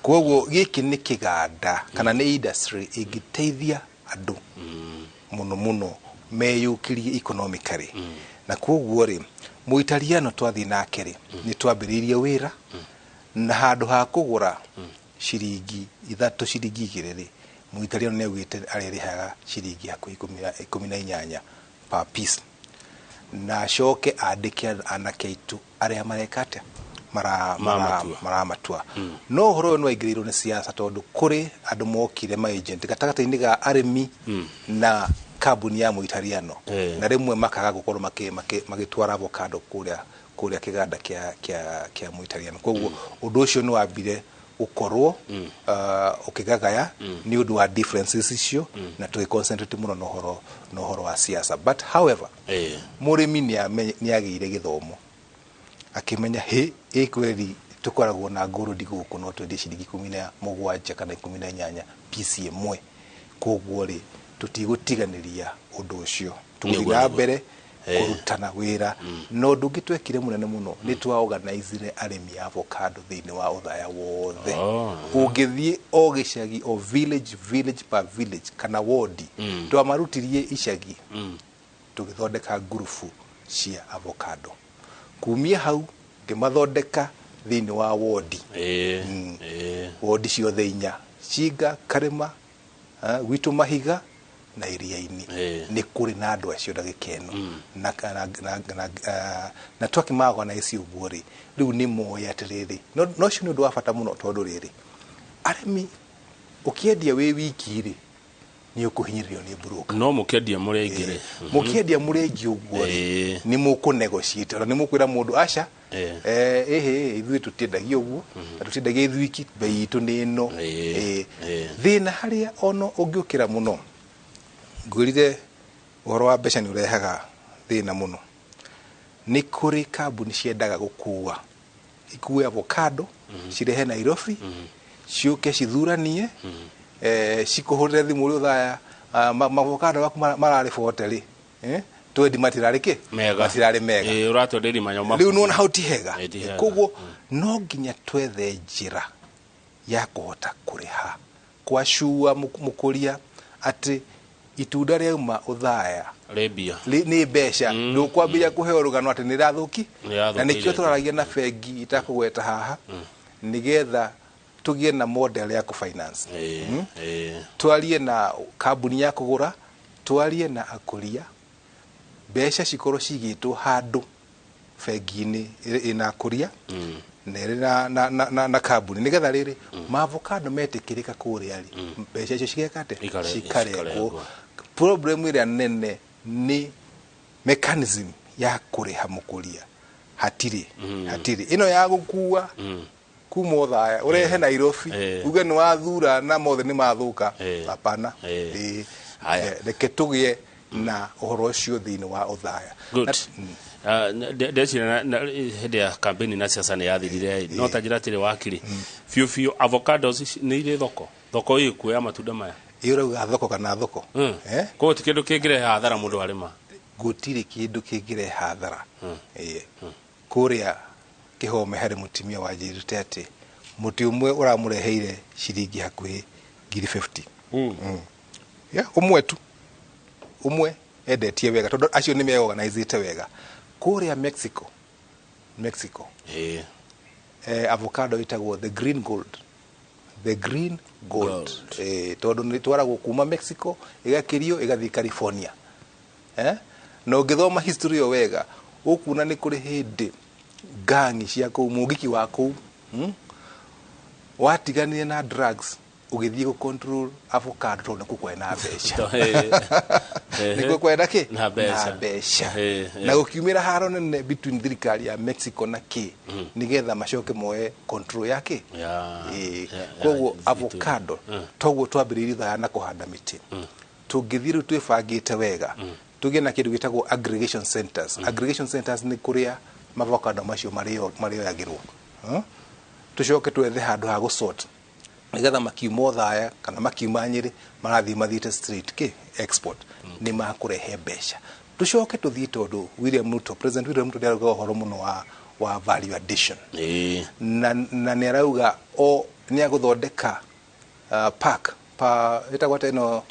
B: Koguo gĩkĩ nĩ kĩganda kana nĩ industry ĩngĩteithia andũ mũno mũno meyũkĩrie economically. Na koguo rĩ, mũitariano twathiĩ nake rĩ, nĩ twambĩrĩirie wĩra na handũ ha kũgũra ciringi 3 ciringi 2 rĩ, mũitariano nĩ augĩte arĩrĩhaga ciringi hakuhĩ 18 per piece. Na acoke andĩke anake aitũ arĩa mareka atĩa? Maramatua. No ũhoro ũyũ nĩ waingĩrĩirwo nĩ siasa tondũ kũrĩ andũ mokire ma agent gatagatĩ-inĩ ga arĩmi na kambuni ya mũitariano, na rĩmwe makaga gũkorwo magĩtwara avocado kũrĩa kĩganda kĩa mũitariano. Koguo ũndũ ũcio nĩ wambire gũkorwo ũkĩgagaya nĩ ũndũ wa differences icio, na tũgĩconcentrate mũno na ũhoro wa siasa. But however, mũrĩmi nĩ agĩire gĩthomo akĩmenya hĩ ĩ kweli tũkoragwo na ngũrũndi gũkũ no twendie ciringi 17 kana 18 piece ĩmwe. Koguo rĩ, tũtigũtiganĩria ũndũ ũcio, tũgũthiĩ na mbere kũrutana wĩra. Na ũndũ ũngĩ twekire mũnene mũno nĩ twaorganizire arĩmi a avocado thĩinĩ wa Othaya wothe. Ũngĩthiĩ o gĩcagi, o village, village per village kana wodi, twamarutirie icagi tũgĩthondeka ngurubu cia avocado. Kumia hau ngĩmathondeka thĩinĩ wa wodi, wodi ciothe 4, Cinga, Karĩma, gwitũ Mahiga na Iria-inĩ. Nĩ kũrĩ na andũ acio ndagĩka ĩno. Na twakĩmaorganize ũguo rĩ, rĩu nĩ moĩ atĩrĩrĩ, no ũcio nĩ ũndũ wa bata mũno tondũ rĩrĩ, arĩmi ũkĩendia wĩ wiki rĩ, nĩ ũkũhinyĩrĩrio nĩ broker.
A: No mũkĩendia mũrĩ aingĩ rĩ,
B: mũkĩendia mũrĩ aingĩ ũguo rĩ, nĩ mũkũnegotiate, ona nĩ mũkwĩra mũndũ aca, ĩhĩ ithuĩ tũtiendagia ũguo, na tũtiendagia ithuĩ iki, bei itũ nĩ ĩno. Thĩna harĩa ona ũngĩũkĩra mũno, ngwĩrire ũhoro wa mbeca nĩ ũrehaga thĩna mũno. Nĩ kũrĩ kambuni ciendaga gũkua Ikue avocado cirehe Nairobi, ciũke cithuranie, cikũhũrĩre thimũ ũrĩ Ũthaya, mavocado maku mararĩ 40 rĩ, twendi matirarĩ kĩ?
A: Mega.
B: Matirarĩ mega.
A: Ĩĩ, ũratwenderia manyo.
B: Rĩu nĩwona hau ti hega.
A: Ĩĩ, ti hega.
B: Koguo no nginya twethe njĩra ya kũhota kũrĩha kwacua mũkũria atĩ itunda rĩauma Ũthaya
A: rĩmbia
B: nĩ mbeca, ndũkwambĩrĩria kũheo rũgano atĩ nĩ rĩrathũki.
A: Nĩrathũkire.
B: Na nĩkĩo tũraragia na bengi itakũgweta haha, nĩgetha tũgĩe na model ya kũfinance. Twarie na kambuni ya kũgũra, twarie na akũria, mbeca cikorwo cigĩtwo handũ bengi-inĩ ĩna akũria na ĩrĩ na kambuni, nĩgetha rĩrĩ maavocado metĩkĩrĩka kũrĩa rĩ, mbeca icio cigeka atĩa? Cikarekwo.
A: Cikarekwo.
B: Problem ĩrĩa nene nĩ mechanism ya kũrĩha mũkũria, hatirĩ. Hatirĩ ĩno ya gũkua kuma Ũthaya ũrehe Nairobi, uge nĩ wathura na mothe nĩ mathũka, hapana. Ĩĩ.
A: Haya.
B: Reke tũgĩe na ũhoro ũcio thĩinĩ wa Ũthaya.
A: Good. Ndeciria hĩndĩ ya campaign na siasa nĩ yathirire, no ta njĩra atĩrĩ, wakiri, biũ biũ, avocados ici nĩ irĩ thoko? Thoko ĩkuo ya matunda maya?
B: Ĩ, ũrauga thoko kana thoko?
A: Koguo ti kĩndũ kĩngĩrehe hathara mũndũ arĩma?
B: Gũtirĩ kĩndũ kĩngĩrehe hathara. Ĩĩ. Kũrĩa Kĩhome harĩ mũtumia wanjĩrĩte atĩ mũtĩ ũmwe ũramũreheire ciringi hakuhĩ 50,000. Yeah, ũmwe tu, ũmwe endetie wega, tondũ acio nĩ meorganizĩte wega kũrĩa Mexico. Mexico, avocado ĩtagwo the green gold, the green gold, tondũ nĩ twaragwo kuma Mexico, ĩgakĩrio, ĩgathiĩ California. Na ũngĩthoma history ĩyo wega, ũkuona nĩ kũrĩ hĩndĩ gangi cia kũu, mũgiki wa kũu, watiganire na drugs, ũgĩthiĩ gũ control avocado, tondũ nĩkuo kwarĩ na mbeca. Nĩkuo kwarĩ na kĩ?
A: Na mbeca.
B: Na mbeca. Na gũkiumĩra haro nene between thirikari ya Mexico na kĩ, nĩgetha macoke moe control ya kĩ. Koguo avocado, toguo twambĩrĩirie Thaya na kũhanda mĩtĩ, tũngĩthiĩ rĩu twĩbangĩte wega, tũgĩe na kĩndũ gĩtagwo aggregation centers. Aggregation centers nĩ kũrĩa mavocado macio marĩoyagĩrwo. Huh? Tũcoke twethe handũ ha gũsort, nĩgetha makiuma Ũthaya kana makiuma Nyĩrĩ, marathiĩ mathiĩte straight kĩ export, nĩ makũrehe mbeca. Tũcoke tũthiĩ, tondũ William Ruto, President William Ruto nĩarauga ũhoro mũno wa value addition, na nĩ arauga o nĩ agũthondeka park pa ĩtagwo atĩa ĩno,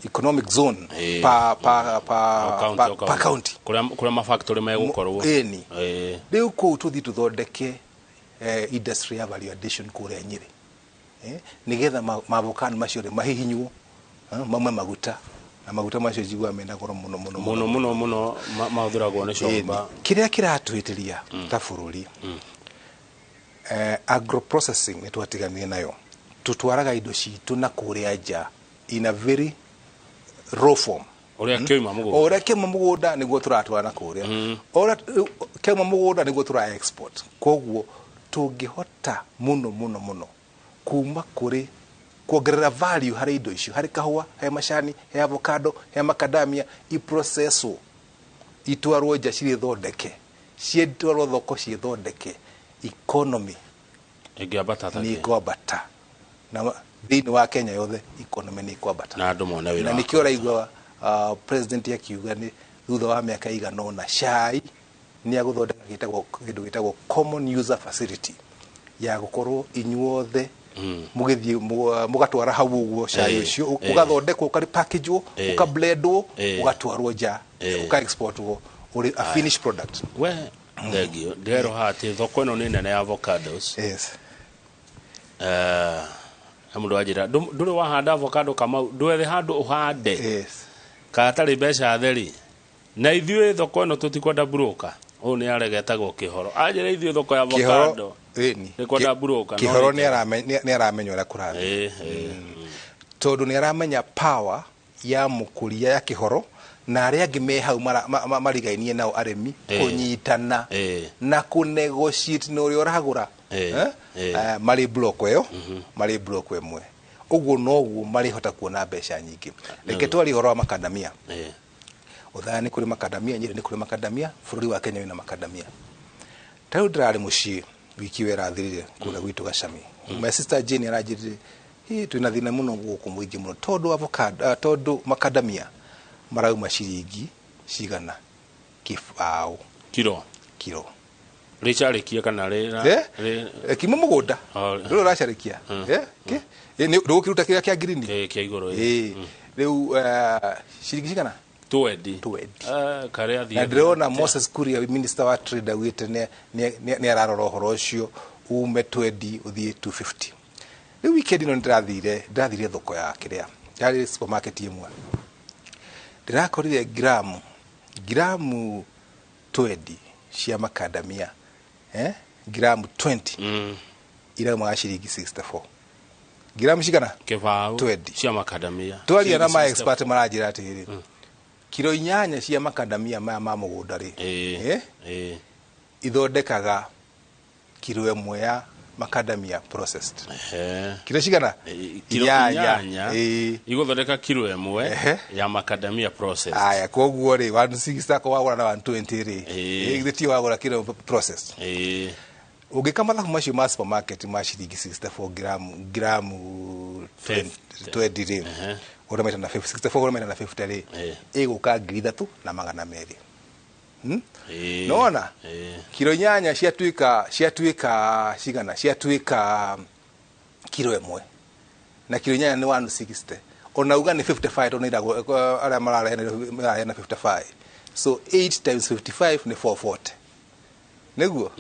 B: economic zone pa
A: O county, o
B: pa county.
A: Kũrĩa mafactory megũkorwo.
B: Ĩni. Rĩu kũu tũthiĩ tũthondeke industry ya value addition kũrĩa Nyĩrĩ, nĩgetha maavocado macio rĩ mahihinywo, mamwe maguta, na maguta macio njiguaga mena goro mũno mũno.
A: Mũno mũno mũno, mahũthĩragwo nĩ comba.
B: Kĩrĩa kĩratũhĩtĩria ta bũrũri, agroprocessing nĩ twatiganire nayo. Tũtwaraga indo citũ na kũrĩa nja in a very raw form.
A: Ũrĩa kĩoima mũgũnda.
B: O ũrĩa kĩauma mũgũnda nĩguo tũratwara na kũrĩa, o ũrĩa kĩauma mũgũnda nĩguo tũra export. Koguo tũngĩhota mũno mũno mũno kuma kũrĩ kuongerera value harĩ indo icio, harĩ kahũa, he macani, he avocado, he macadamia, iprocesswo, itwarwo nja cirĩthondeke, cietwarwo thoko ciĩthondeke, economy
A: ĩngĩambata ta
B: nĩ
A: kĩ?
B: ĩkwambata, na thĩinĩ wa Kenya yothe economy nĩ ĩkwambata.
A: Na andũ mone wĩra
B: Na
A: wa
B: nĩkĩo ũraigua president akiuga nĩ thutha wa mĩaka ĩigana ũna cai nĩ agũthondeka kĩndũ gĩtagwo common user facility, ya gũkorwo inyuothe mũgĩthiĩ mũgatwara hau ũguo cai ũcio, ũgathondekwo, ũkarepackagwo, ũkablendwo, ũgatwarwo nja, ũka-exportwo ũrĩ a finished product.
A: We thengio, ndĩreroha atĩ thoko ĩno nĩ nene ya avocados. Na mũndũ wanjĩra, "Ndũrĩ wahanda avocado, Kamau, ndwethe handũ ũhande kana tarĩ mbeca theri, na ithuĩ thoko ĩno tũtikwenda broker." Ũyũ nĩ aregetagwo Kĩhoro, anjĩra ithuĩ thoko ya
B: Kĩhoro
A: avocado
B: ĩni.
A: nĩ kwenda broker, no
B: Kĩhoro
A: nĩ
B: nĩ aramenya ũrĩa kũrathiĩ, tondũ nĩ aramenya power ya mũkũria ya Kĩhoro na arĩa angĩ me hau marigainie nao arĩmi, kũnyitana na kũnegotiate na ũrĩa ũragũra. Eh? Marĩ block ĩyo, marĩ block ĩmwe ũguo, noguo marĩhota kuona mbeca nyingĩ. Reke twarie ũhoro wa makadamia. Ũthaya nĩ kũrĩ makadamia, Nyĩrĩ nĩ kũrĩ makadamia, bũrũri wa Kenya wĩna makadamia. Ta rĩu ndĩrarĩ mũciĩ Wiki ĩyo ĩrathirire kũrĩa gwitũ Gacami, my sister Jane aranjĩrire, "Hĩ, twĩna thĩna mũno gũkũ mũingĩ mũno tondũ avocado, tondũ macadamia marauma ciringi cigana 20
A: Kiro?
B: Kiro.
A: Rĩcarĩkia kana rĩ?
B: Eh? Kiuma mũgũnda. Rĩu ũracarĩkia. Eh? Kĩ? Ndũgũkĩruta kĩrĩa kĩa ngirini.
A: Kĩa igũrũ.
B: Ĩ. Rĩu ciringi cigana?
A: Twendi.
B: Twendi.
A: Karĩa
B: Na ndĩrona Moses Kuria, minister wa trade, augĩte nĩ ararora ũhoro ũcio ume 20 ũthiĩ 250. Rĩu weekend ĩno ndĩrathire thoko ya kĩrĩa yarĩ supermarket ĩmwe, ndĩrakorire ngiramu 20 cia macadamia, ngiramu 20 iraumaga ciringi 64. Ngiramu cigana?
A: 20.
B: 20.
A: Cia makadamia.
B: Twaria na ma
A: Ciringi
B: expert, maranjĩra atĩrĩrĩ, kiro 8 cia macadamia maya ma mũgũnda rĩ, ithondekaga kiro 1 ya macadamia processed. Kiro cigana?
A: Kiro
B: 8.
A: 8 igũthondeka kiro 1 ya macadamia processed.
B: Aya, koguo rĩ, 160 ko wagũra na 120 rĩ, githĩ ti wagũra kiro processed? Ũngĩka mathabu macio ma supermarket ma ciringi 64 ngiramu 20 rĩ, ũrĩa maita na 50, 64 ũrĩa maita na 50 rĩ, ĩgũka 3200. Nona kiro 8 ciatuĩka cigana? Ciatuĩka kiro 1, na kiro 8 nĩ 160. Ona uga nĩ 55, tondũ nĩ arĩa mararehe 55, so 8 times 55 nĩ 440, nĩguo?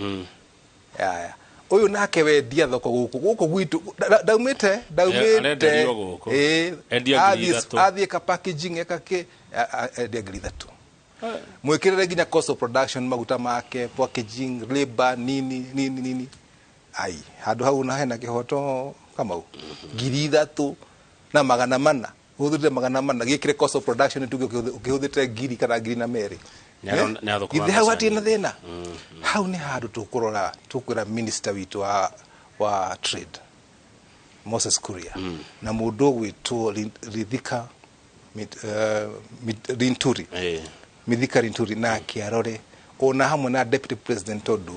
B: Yaya ũyũ nake wendia thoko gũkũ gwitũ ndaumĩte ndaumĩte.
A: Arenderio gũkũ. Endia 3000.
B: Athiĩ ka packaging eka kĩ, endia 3000, mwĩkĩrĩre nginya cost of production, maguta make, packaging, labor, nini nini nini. Ai, handũ hau na hena kĩhoto Kamau? 3400, ũhũthĩrĩte 400, gĩkĩre cost of production, tuge ũkĩhũthĩte ngiri kana ngiri na merĩ.
A: Nĩ athũkũma
B: Githĩ hau
A: mbeca
B: hatirĩ na
A: nyingĩ.
B: thĩna? Hau nĩ handũ tũkũrora, tũkwĩra minister witũ wa trade, Moses Kuria, na mũndũ ũgwĩtwo Rithika Linturi, Mithika Linturi, nake arore ona hamwe na deputy president, tondũ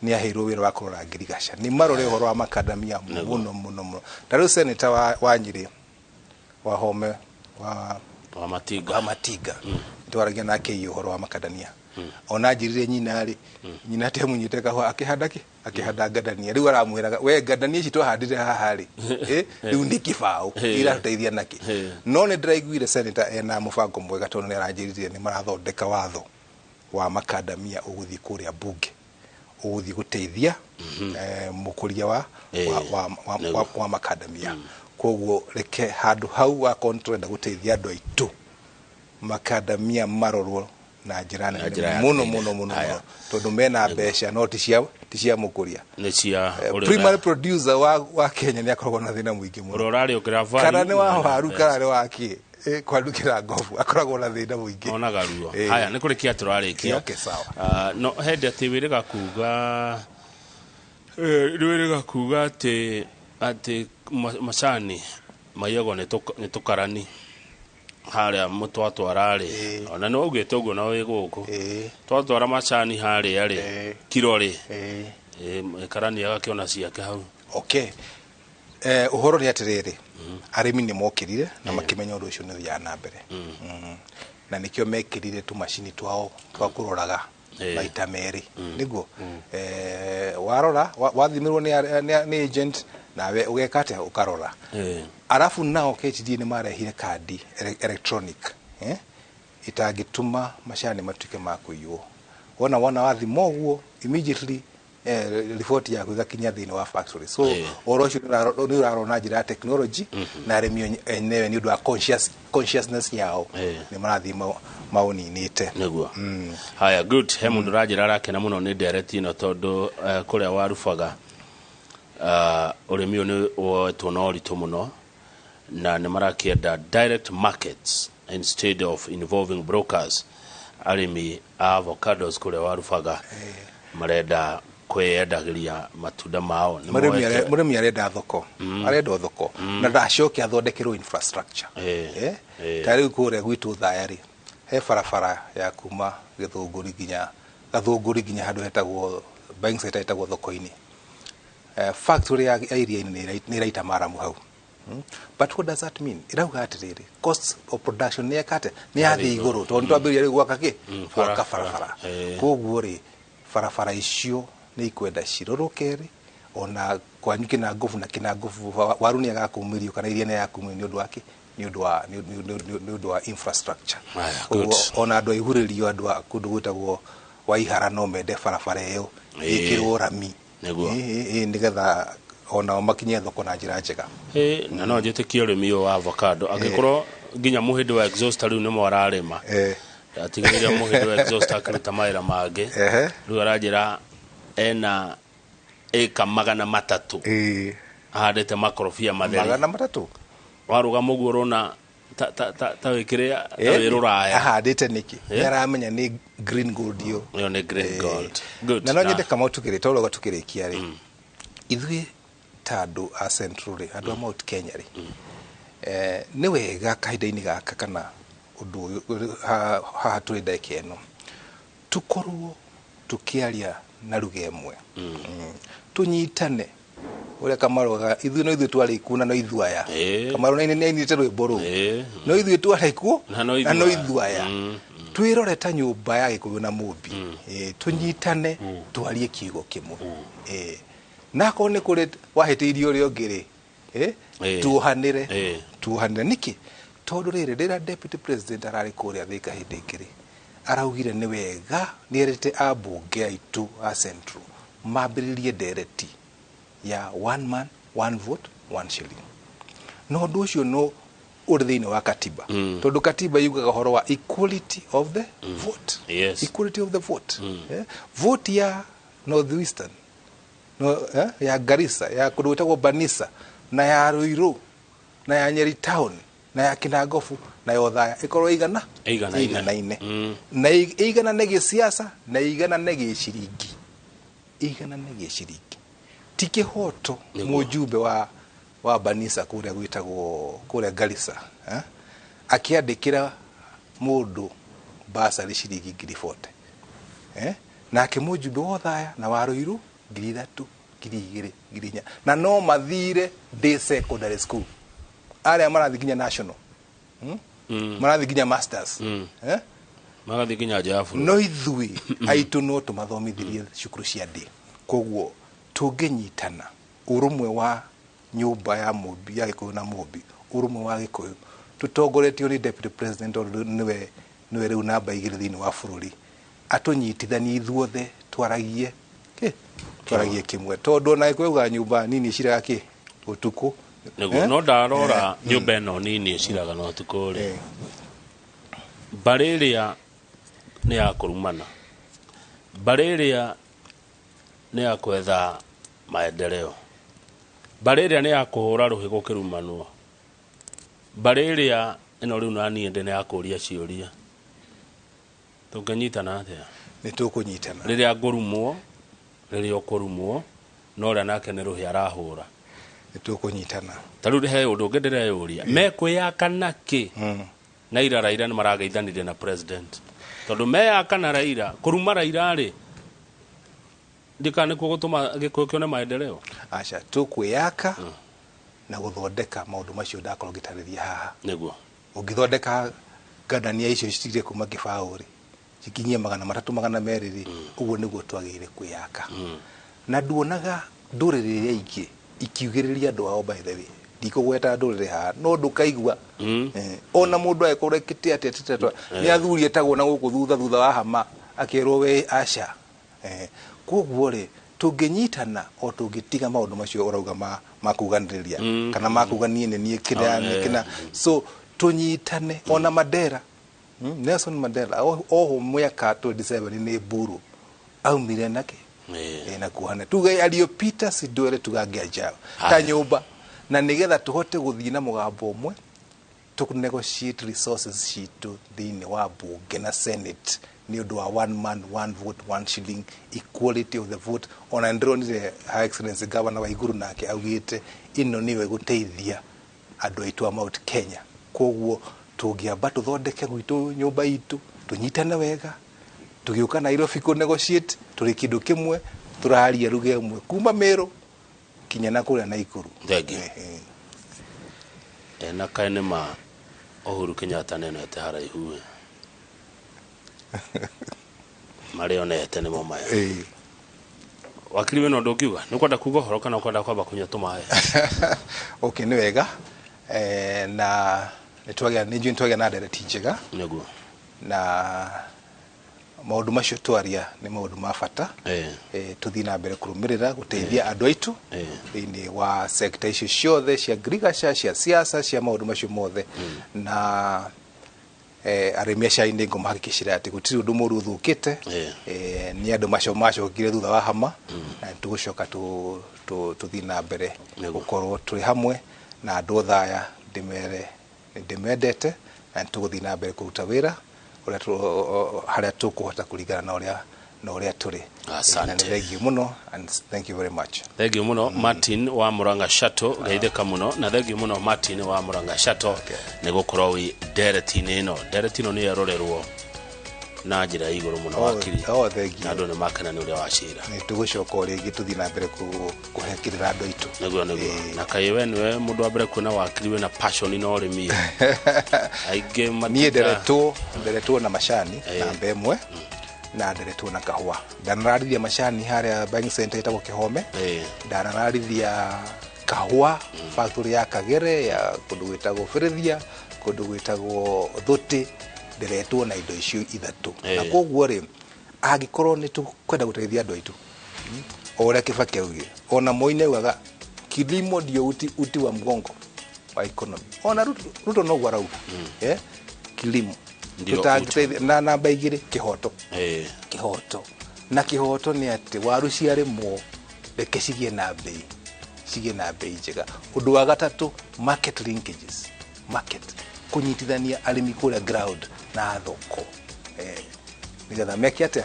B: nĩ aheirwo wĩra wa kũrora ngirigaca, nĩ marore ũhoro wa makadamia mũno mũno mũno. Ta rĩu senator wa Nyĩrĩ, wa Home wa
A: wa Matinga.
B: Wa Matinga, twaragia nake ĩ ũhoro wa makadania. Ona njĩrire nyina rĩ, nyina atemunyite kahũa, akĩhanda kĩ, akĩhanda ngandania. Rĩu aramwĩraga, "We, ngandania ici twahandire haha rĩ, rĩu nĩ 20 iratũteithia nakĩ?" No nĩ ndĩraiguire senator ena mũbango mwega, tondũ nĩ aranjĩrire nĩ marathondeka watho wa makadamia ũgũthiĩ kũrĩa bunge, ũgũthiĩ gũteithia mũkũria wa makadamia. Koguo reke handũ hau wakorwo nĩ tũrenda gũteithia andũ aitũ, makadamia marorwo na njĩra
A: Na njĩra
B: nene
A: ya
B: mũno
A: kĩene.
B: mũno mũno
A: Haya.
B: mũno, tondũ mena mbeca no ti cia mũkũria.
A: Nĩ cia ũrĩa
B: Primary producer wa Kenya nĩ akoragwo na thĩna mũingĩ mũno.
A: Ũrĩa ũrarĩũkĩra value.
B: Kana nĩ wa waru, kana nĩ wa kĩ, kwandũkĩra ngobu, akoragwo na thĩna mũingĩ.
A: Onaga ruo. Haya, nĩ kũrĩkia tũrarĩkia.
B: Okay, sawa.
A: Ah, no hende atĩ wĩrĩga kuga nĩ wĩrĩga kuga atĩ macani maiyagwo nĩ tũkarani harĩa mũtwatwara rĩ, ona nĩ waugĩte ũguo na wĩ gũkũ twatwara macani harĩa rĩ, kiro rĩ, karani agakĩona ciake hau.
B: Okay, ũhoro nĩ atĩrĩrĩ, arĩmi nĩ mokĩrire na makĩmenya ũndũ ũcio nĩ ũthiaga na mbere. Na nĩkĩo mekĩrire tũmacini twao twa kũroraga maita merĩ, nĩguo warora wathimĩrwo nĩ agent, nawe ũgeka atĩa? Ũkarora. Arabu nao KTDA nĩ marehire kandi electronic, itangĩtũma macani matuĩke ma kũiywo. Wona wathima ũguo, immediately riboti yaku ĩgakinya thĩinĩ wa factory. So ũhoro ũcio nĩ ũrarora na njĩra ya technology, na arĩmi enyewe nĩ ũndũ wa consciousness yao nĩ marathiĩ maũninĩte.
A: Nĩguo. Haya, good. He mũndũ ũranjĩra arakena mũno nĩ ndereti ĩno, tondũ kũrĩa warubaga, ũrĩmi ũyũ nĩ woetwo na ũritũ mũno, na nĩ marakĩenda direct markets instead of involving brokers. Arĩmi a avocados kũrĩa warubaga marenda kwĩyendagĩria matunda mao. Nĩ
B: Mũrĩmi mũrĩmi arenda thoko, arenda o thoko, na ndacoke athondekerwo infrastructure. Ta rĩu kũrĩa gwitũ Thaya rĩ, he barabara ya kuma Gĩthũngũri nginya Gathũngũri, nginya handũ hetagwo buying center hetagwo thoko-inĩ. Factory ya iria-inĩ nĩ ĩraita maramu hau. But what does that mean? Ĩrauga atĩrĩrĩ, cost of production nĩ yeka atĩa? Nĩ yathiĩ igũrũ, tondũ nĩ twambĩrĩria rĩu gwaka kĩ? Gwaka barabara. Koguo rĩ, barabara icio nĩ ikwenda cirorwo kerĩ, ona kwanyu Kĩnangobu na Kĩnangobu waru nĩ agakumĩrio kana iria nĩ agakumĩrio nĩ ũndũ wa kĩ? Nĩ ũndũ wa nĩ ũndũ wa infrastructure.
A: Aya,
B: Koguo
A: good.
B: ona andũ a Ihurĩrio, andũ a kũndũ gwĩtagwo Waihara no mende barabara ĩyo ĩkĩrwo rami.
A: Nĩguo.
B: Ĩ, nĩgetha onao makinye thoko na njĩra njega.
A: Na no njĩtĩkie ũrĩmi ũyũ wa avocado angĩkorwo nginya mũhĩndĩ wa exhauster rĩu nĩmo ararĩma. Ndatigĩrĩire mũhĩndĩ wa exhauster akĩruta mawĩra mangĩ, rĩu aranjĩra ena ĩka 300 ahandĩte makorobia matheri.
B: 300.
A: Warũgama ũguo ũrona ta wĩkĩrĩa ta wĩ rũraya.
B: Ahandĩte nĩkĩ? Nĩ aramenya nĩ green gold iyo.
A: Ĩyo nĩ green gold. Good.
B: Na no nyende Kamau tukĩrĩ tondũ tukĩrĩkia rĩ, ithuĩ ta andũ a Central rĩ, andũ a Mount Kenya rĩ, nĩ wega kahinda-inĩ gaka kana ũndũ ũyũ haha tũrĩ ndagĩka ĩno tũkorwo tũkĩaria na ruga ĩmwe. Tũnyitane ũrĩa Kamaru ithuĩ no ithuĩ twarĩ kuo na no ithuĩ aya. Kamaru nĩ ainĩte rwĩmbo rũu, no ithuĩ twarĩ kuo
A: na no
B: na no ithuĩ aya. Twĩrore ta nyũmba ya Gĩkũyũ na Mũmbi. Tũnyitane twarie kiugo kĩmwe. Na akorwo nĩ kũrĩ wahĩtĩirie ũrĩa ũngĩ rĩ, tuohanĩre. Tuohanĩre nĩkĩ? Tondũ rĩrĩ, rĩrĩa deputy president ararĩ kũrĩa Thika hĩndĩ ĩngĩ rĩ, araugire nĩ wega nĩ erĩte ambunge aitũ a Central mambĩrĩrie ndereti ya one man, one vote, one shilling. Na ũndũ ũcio no ũrĩ thĩinĩ wa katiba, tondũ katiba yugaga ũhoro wa equality of the vote. Equality of the vote. Vote ya North Eastern, no, ya Garissa, ya kũndũ gwĩtagwo Banisa, na ya Ruiru, na ya Nyeri town, na ya Kinangofu, na ya Othaya ĩkorwo igana
A: ĩiganaine.
B: Ĩiganaine. Na ĩiganane gĩsiasa na ĩiganane gĩciringi, ĩiganane gĩciringi. Ti kĩhoto mũjumbe wa Banisa kũrĩa gwĩtagwo kũrĩa Garissa, akĩandĩkĩra mũndũ basarĩ ciringi 40,000, nake mũjumbe wa Othaya na wa Ruiru 3,000, 2,000, 4,000, na no mathire day secondary school arĩa marathiĩ nginya national, Marathiĩ nginya masters.
A: Magathiĩ nginya nja ya bũrũri.
B: No ithuĩ aitũ no tũmathomithirie cukuru cia ndĩ. Koguo tũngĩnyitana, ũrũmwe wa nyũmba ya Mũmbi ya Gĩkũyũ na Mũmbi, ũrũmwe wa Gĩkũyũ tũtongoretio nĩ deputy president, tondũ nĩwe rĩu namba 2 thĩinĩ wa bũrũri, atũnyitithanie ithuothe twaragie kĩ? Twaragie kĩmwe, tondũ ona Gĩkũyũ ugaga nyũmba nini ĩciraga kĩ ũtukũ.
A: Nĩguo. No ndarora nyũmba ĩno nini ĩciraga na ũtukũ rĩ, mbarĩ ĩrĩa nĩ ya kũrumana, mbarĩ ĩrĩa nĩ ya kwetha maendeleo, mbarĩ ĩrĩa nĩ ya kũhũra rũhĩ gũkĩrumanwo, mbarĩ ĩrĩa ĩno rĩu na niĩ ndĩ nĩ ya kũũria ciũria. Tũngĩnyitana atĩa?
B: Nĩ tũkũnyitana.
A: Rĩrĩa ngũrumwo, rĩrĩa ũkũrumwo, no ũrĩa nake nĩ rũhĩ arahũra.
B: Nĩ tũkũnyitana.
A: Ta rĩu he ũndũ ũngĩ ndĩreyũria, mekwĩyaka nakĩ? Na ira Raila nĩ marageithanirie na president, tondũ meyaka na Raila, kũruma Raila rĩ, ndikana nĩkuo gũtũma Gĩkũyũ kĩone maendeleo.
B: Aca, tũkwĩyaka na gũthondeka maũndũ macio ndakorwo ngĩtarĩria haha.
A: Nĩguo.
B: Ũngĩthondeka ngandania icio citigire kuma kĩbaũ rĩ, cikinyie 300, 200 rĩ, ũguo nĩguo twagĩrĩire kwĩyaka. Na nduonaga ndũrĩrĩ iria ingĩ ikiugĩrĩria andũ ao, by the way ndikũgweta ndũrĩrĩ haha, no ndũkaigua. Ona mũndũ agĩkorwo ekĩte atĩa, atĩa, atĩa, nĩ athuri etagwo na gũkũ thutha wa hama akerwo we aca. Koguo rĩ, tũngĩnyitana o tũngĩtiga maũndũ macio ũrauga ma kuganĩrĩria, kana ma kuga niĩ nĩ niĩ kĩrĩa, nĩ kĩna. So tũnyitane. Ona Mandela, Nelson Mandela oho mwaka 27 nĩ mburu aumire nake. Na kuhana tuge ariũ Peter Sidwele tugange ajao ta nyũmba, na nigetha tũhote gũthiĩ na mũgambo ũmwe tũ negotiate resources citũ thĩinĩ wa bunge na senate nĩ ũndũ wa one man, one vote, one shilling, equality of the vote. Ona ndĩronire Her Excellency Governor Waiguru nake augĩte ĩno nĩyo ĩgũteithia andũ aitũ a Mount Kenya. Koguo tũngĩamba tũthondeke gwitũ nyũmba itũ, tũnyitane wega, tũgĩũka Nairobi kũ negotiate tũrĩ kĩndũ kĩmwe, tũraria ruga ĩmwe kuma Meru Kinya na kũrĩa Naikuru.
A: Thengiũ. Na kaĩ nĩ ma Uhuru Kenyatta nĩonete haraihu ĩ. Marĩa onete nĩmo maya. Wakiri, wĩna ũndũ ũngiuga? Nĩ ũkwenda kuga ũhoro kana ũkwenda kwamba kũnyua tũmaĩ?
B: Okay, nĩ wega. Na nĩ njũĩ nĩtwagĩa na ndereti njega.
A: Nĩguo.
B: Na maũndũ macio twaria nĩ maũndũ ma bata. Tũthiĩ na mbere kũrũmĩrĩra gũteithia andũ aitũ thĩinĩ wa sekta icio ciothe cia ngirigaca, cia siasa, cia maũndũ macio mothe. Na arĩmi a cai nĩ ngũmahakikicĩra atĩ gũtirĩ ũndũ mũru ũthũkĩte. Nĩ andũ macio macokire thutha wa hama, na tũgũcoka tũthiĩ na mbere gũkorwo tũrĩ hamwe na andũ othe aya. Ndĩmere nĩ ndĩmendete, na nĩ tũgũthiĩ na mbere kũruta wĩra ũrĩa harĩa tũkũhota kũringana na ũrĩa tũrĩ.
A: Asante.
B: Na nĩ thengiũ mũno, and thank you very much.
A: Thengiũ mũno, Martin wa Murang'a Shuttle. Geithĩka mũno. Na thengiũ mũno, Martin wa Murang'a Shuttle, nĩ gũkorwo wĩ ndereti-inĩ ĩno. Ndereti ĩno nĩ yerorerwo na njĩra ya igũrũ mũno.
B: Oh,
A: wakiri,
B: oh, thengiũ.
A: Na andũ nĩ makena nĩ ũrĩa wacira.
B: Nĩ tũgũcoka o rĩngĩ tũthiĩ na mbere kũhe kĩrĩra andũ aitũ.
A: Nĩguo. Na kaĩ we nĩwe mũndũ wa mbere kuona wakiri wĩna passion na ũrĩmi? Aingĩ
B: Niĩ nderetwo na macani namba ĩmwe, na nderetwo na kahũa. Ndanararithia macani harĩa buying center ĩtagwo Kĩhome. Ndanararithia kahũa factory ya Kagere, ya kũndũ gwĩtagwo Bĩrĩthia, kũndũ gwĩtagwo Thũtĩ. Nderetwo na indo icio ithatũ. Na koguo rĩ, angĩkorwo nĩ tũkwenda gũteithia andũ aitũ, o ũrĩa Kibaki augire, ona Moi nĩaugaga kilimo ndio uti wa mgongo wa economy, ona Ruto noguo arauga. Kilimo
A: Ndio.
B: Tũtangĩteithia na namba igĩrĩ, kĩhoto. Kĩhoto, na kĩhoto nĩ atĩ waru ciarĩmwo, reke cigĩe na mbei, cigĩe na mbei njega. Ũndũ wa gatatũ, market linkages, market kũnyitithania arĩmi kũrĩa ground na thoko, nĩgetha meke atĩa?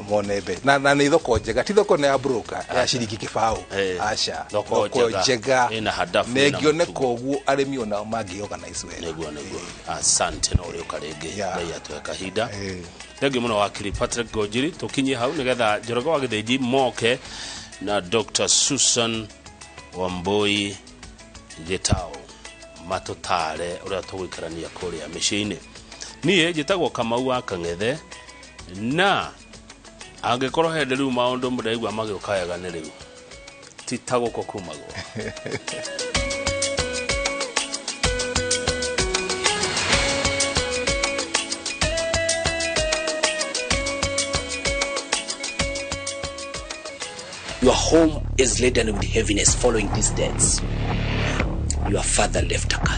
B: Mone mbei na nĩ thoko njega, ti thoko nĩ ya broker ya ciringi kĩbaũ. Aca.
A: Thoko njega, ĩna hadafu,
B: na
A: ĩna
B: ĩngĩoneka ũguo, arĩmi onao mangĩorganize wega.
A: Nĩguo. Asante. No ũrĩũka rĩngĩ, Ngai atũhe kahinda. Thengiũ mũno, wakiri Patrick Ngonjiri. Tũkinyie hau nĩgetha Njoroge wa Gĩthĩnji moke na Dr Susan Wambui Gĩtao matũtare ũrĩa tũgũikarania kũrĩa mĩciĩ-inĩ. Niĩ njĩtagwo Kamau wa Kang'ethe, na angĩkorwo hĩndĩ rĩu maũndũ mũraigua magĩũka wega, nĩ rĩu ti ta gũkũ kumagwo.
R: Your home is laden with heaviness following these deaths. Your father left a curse.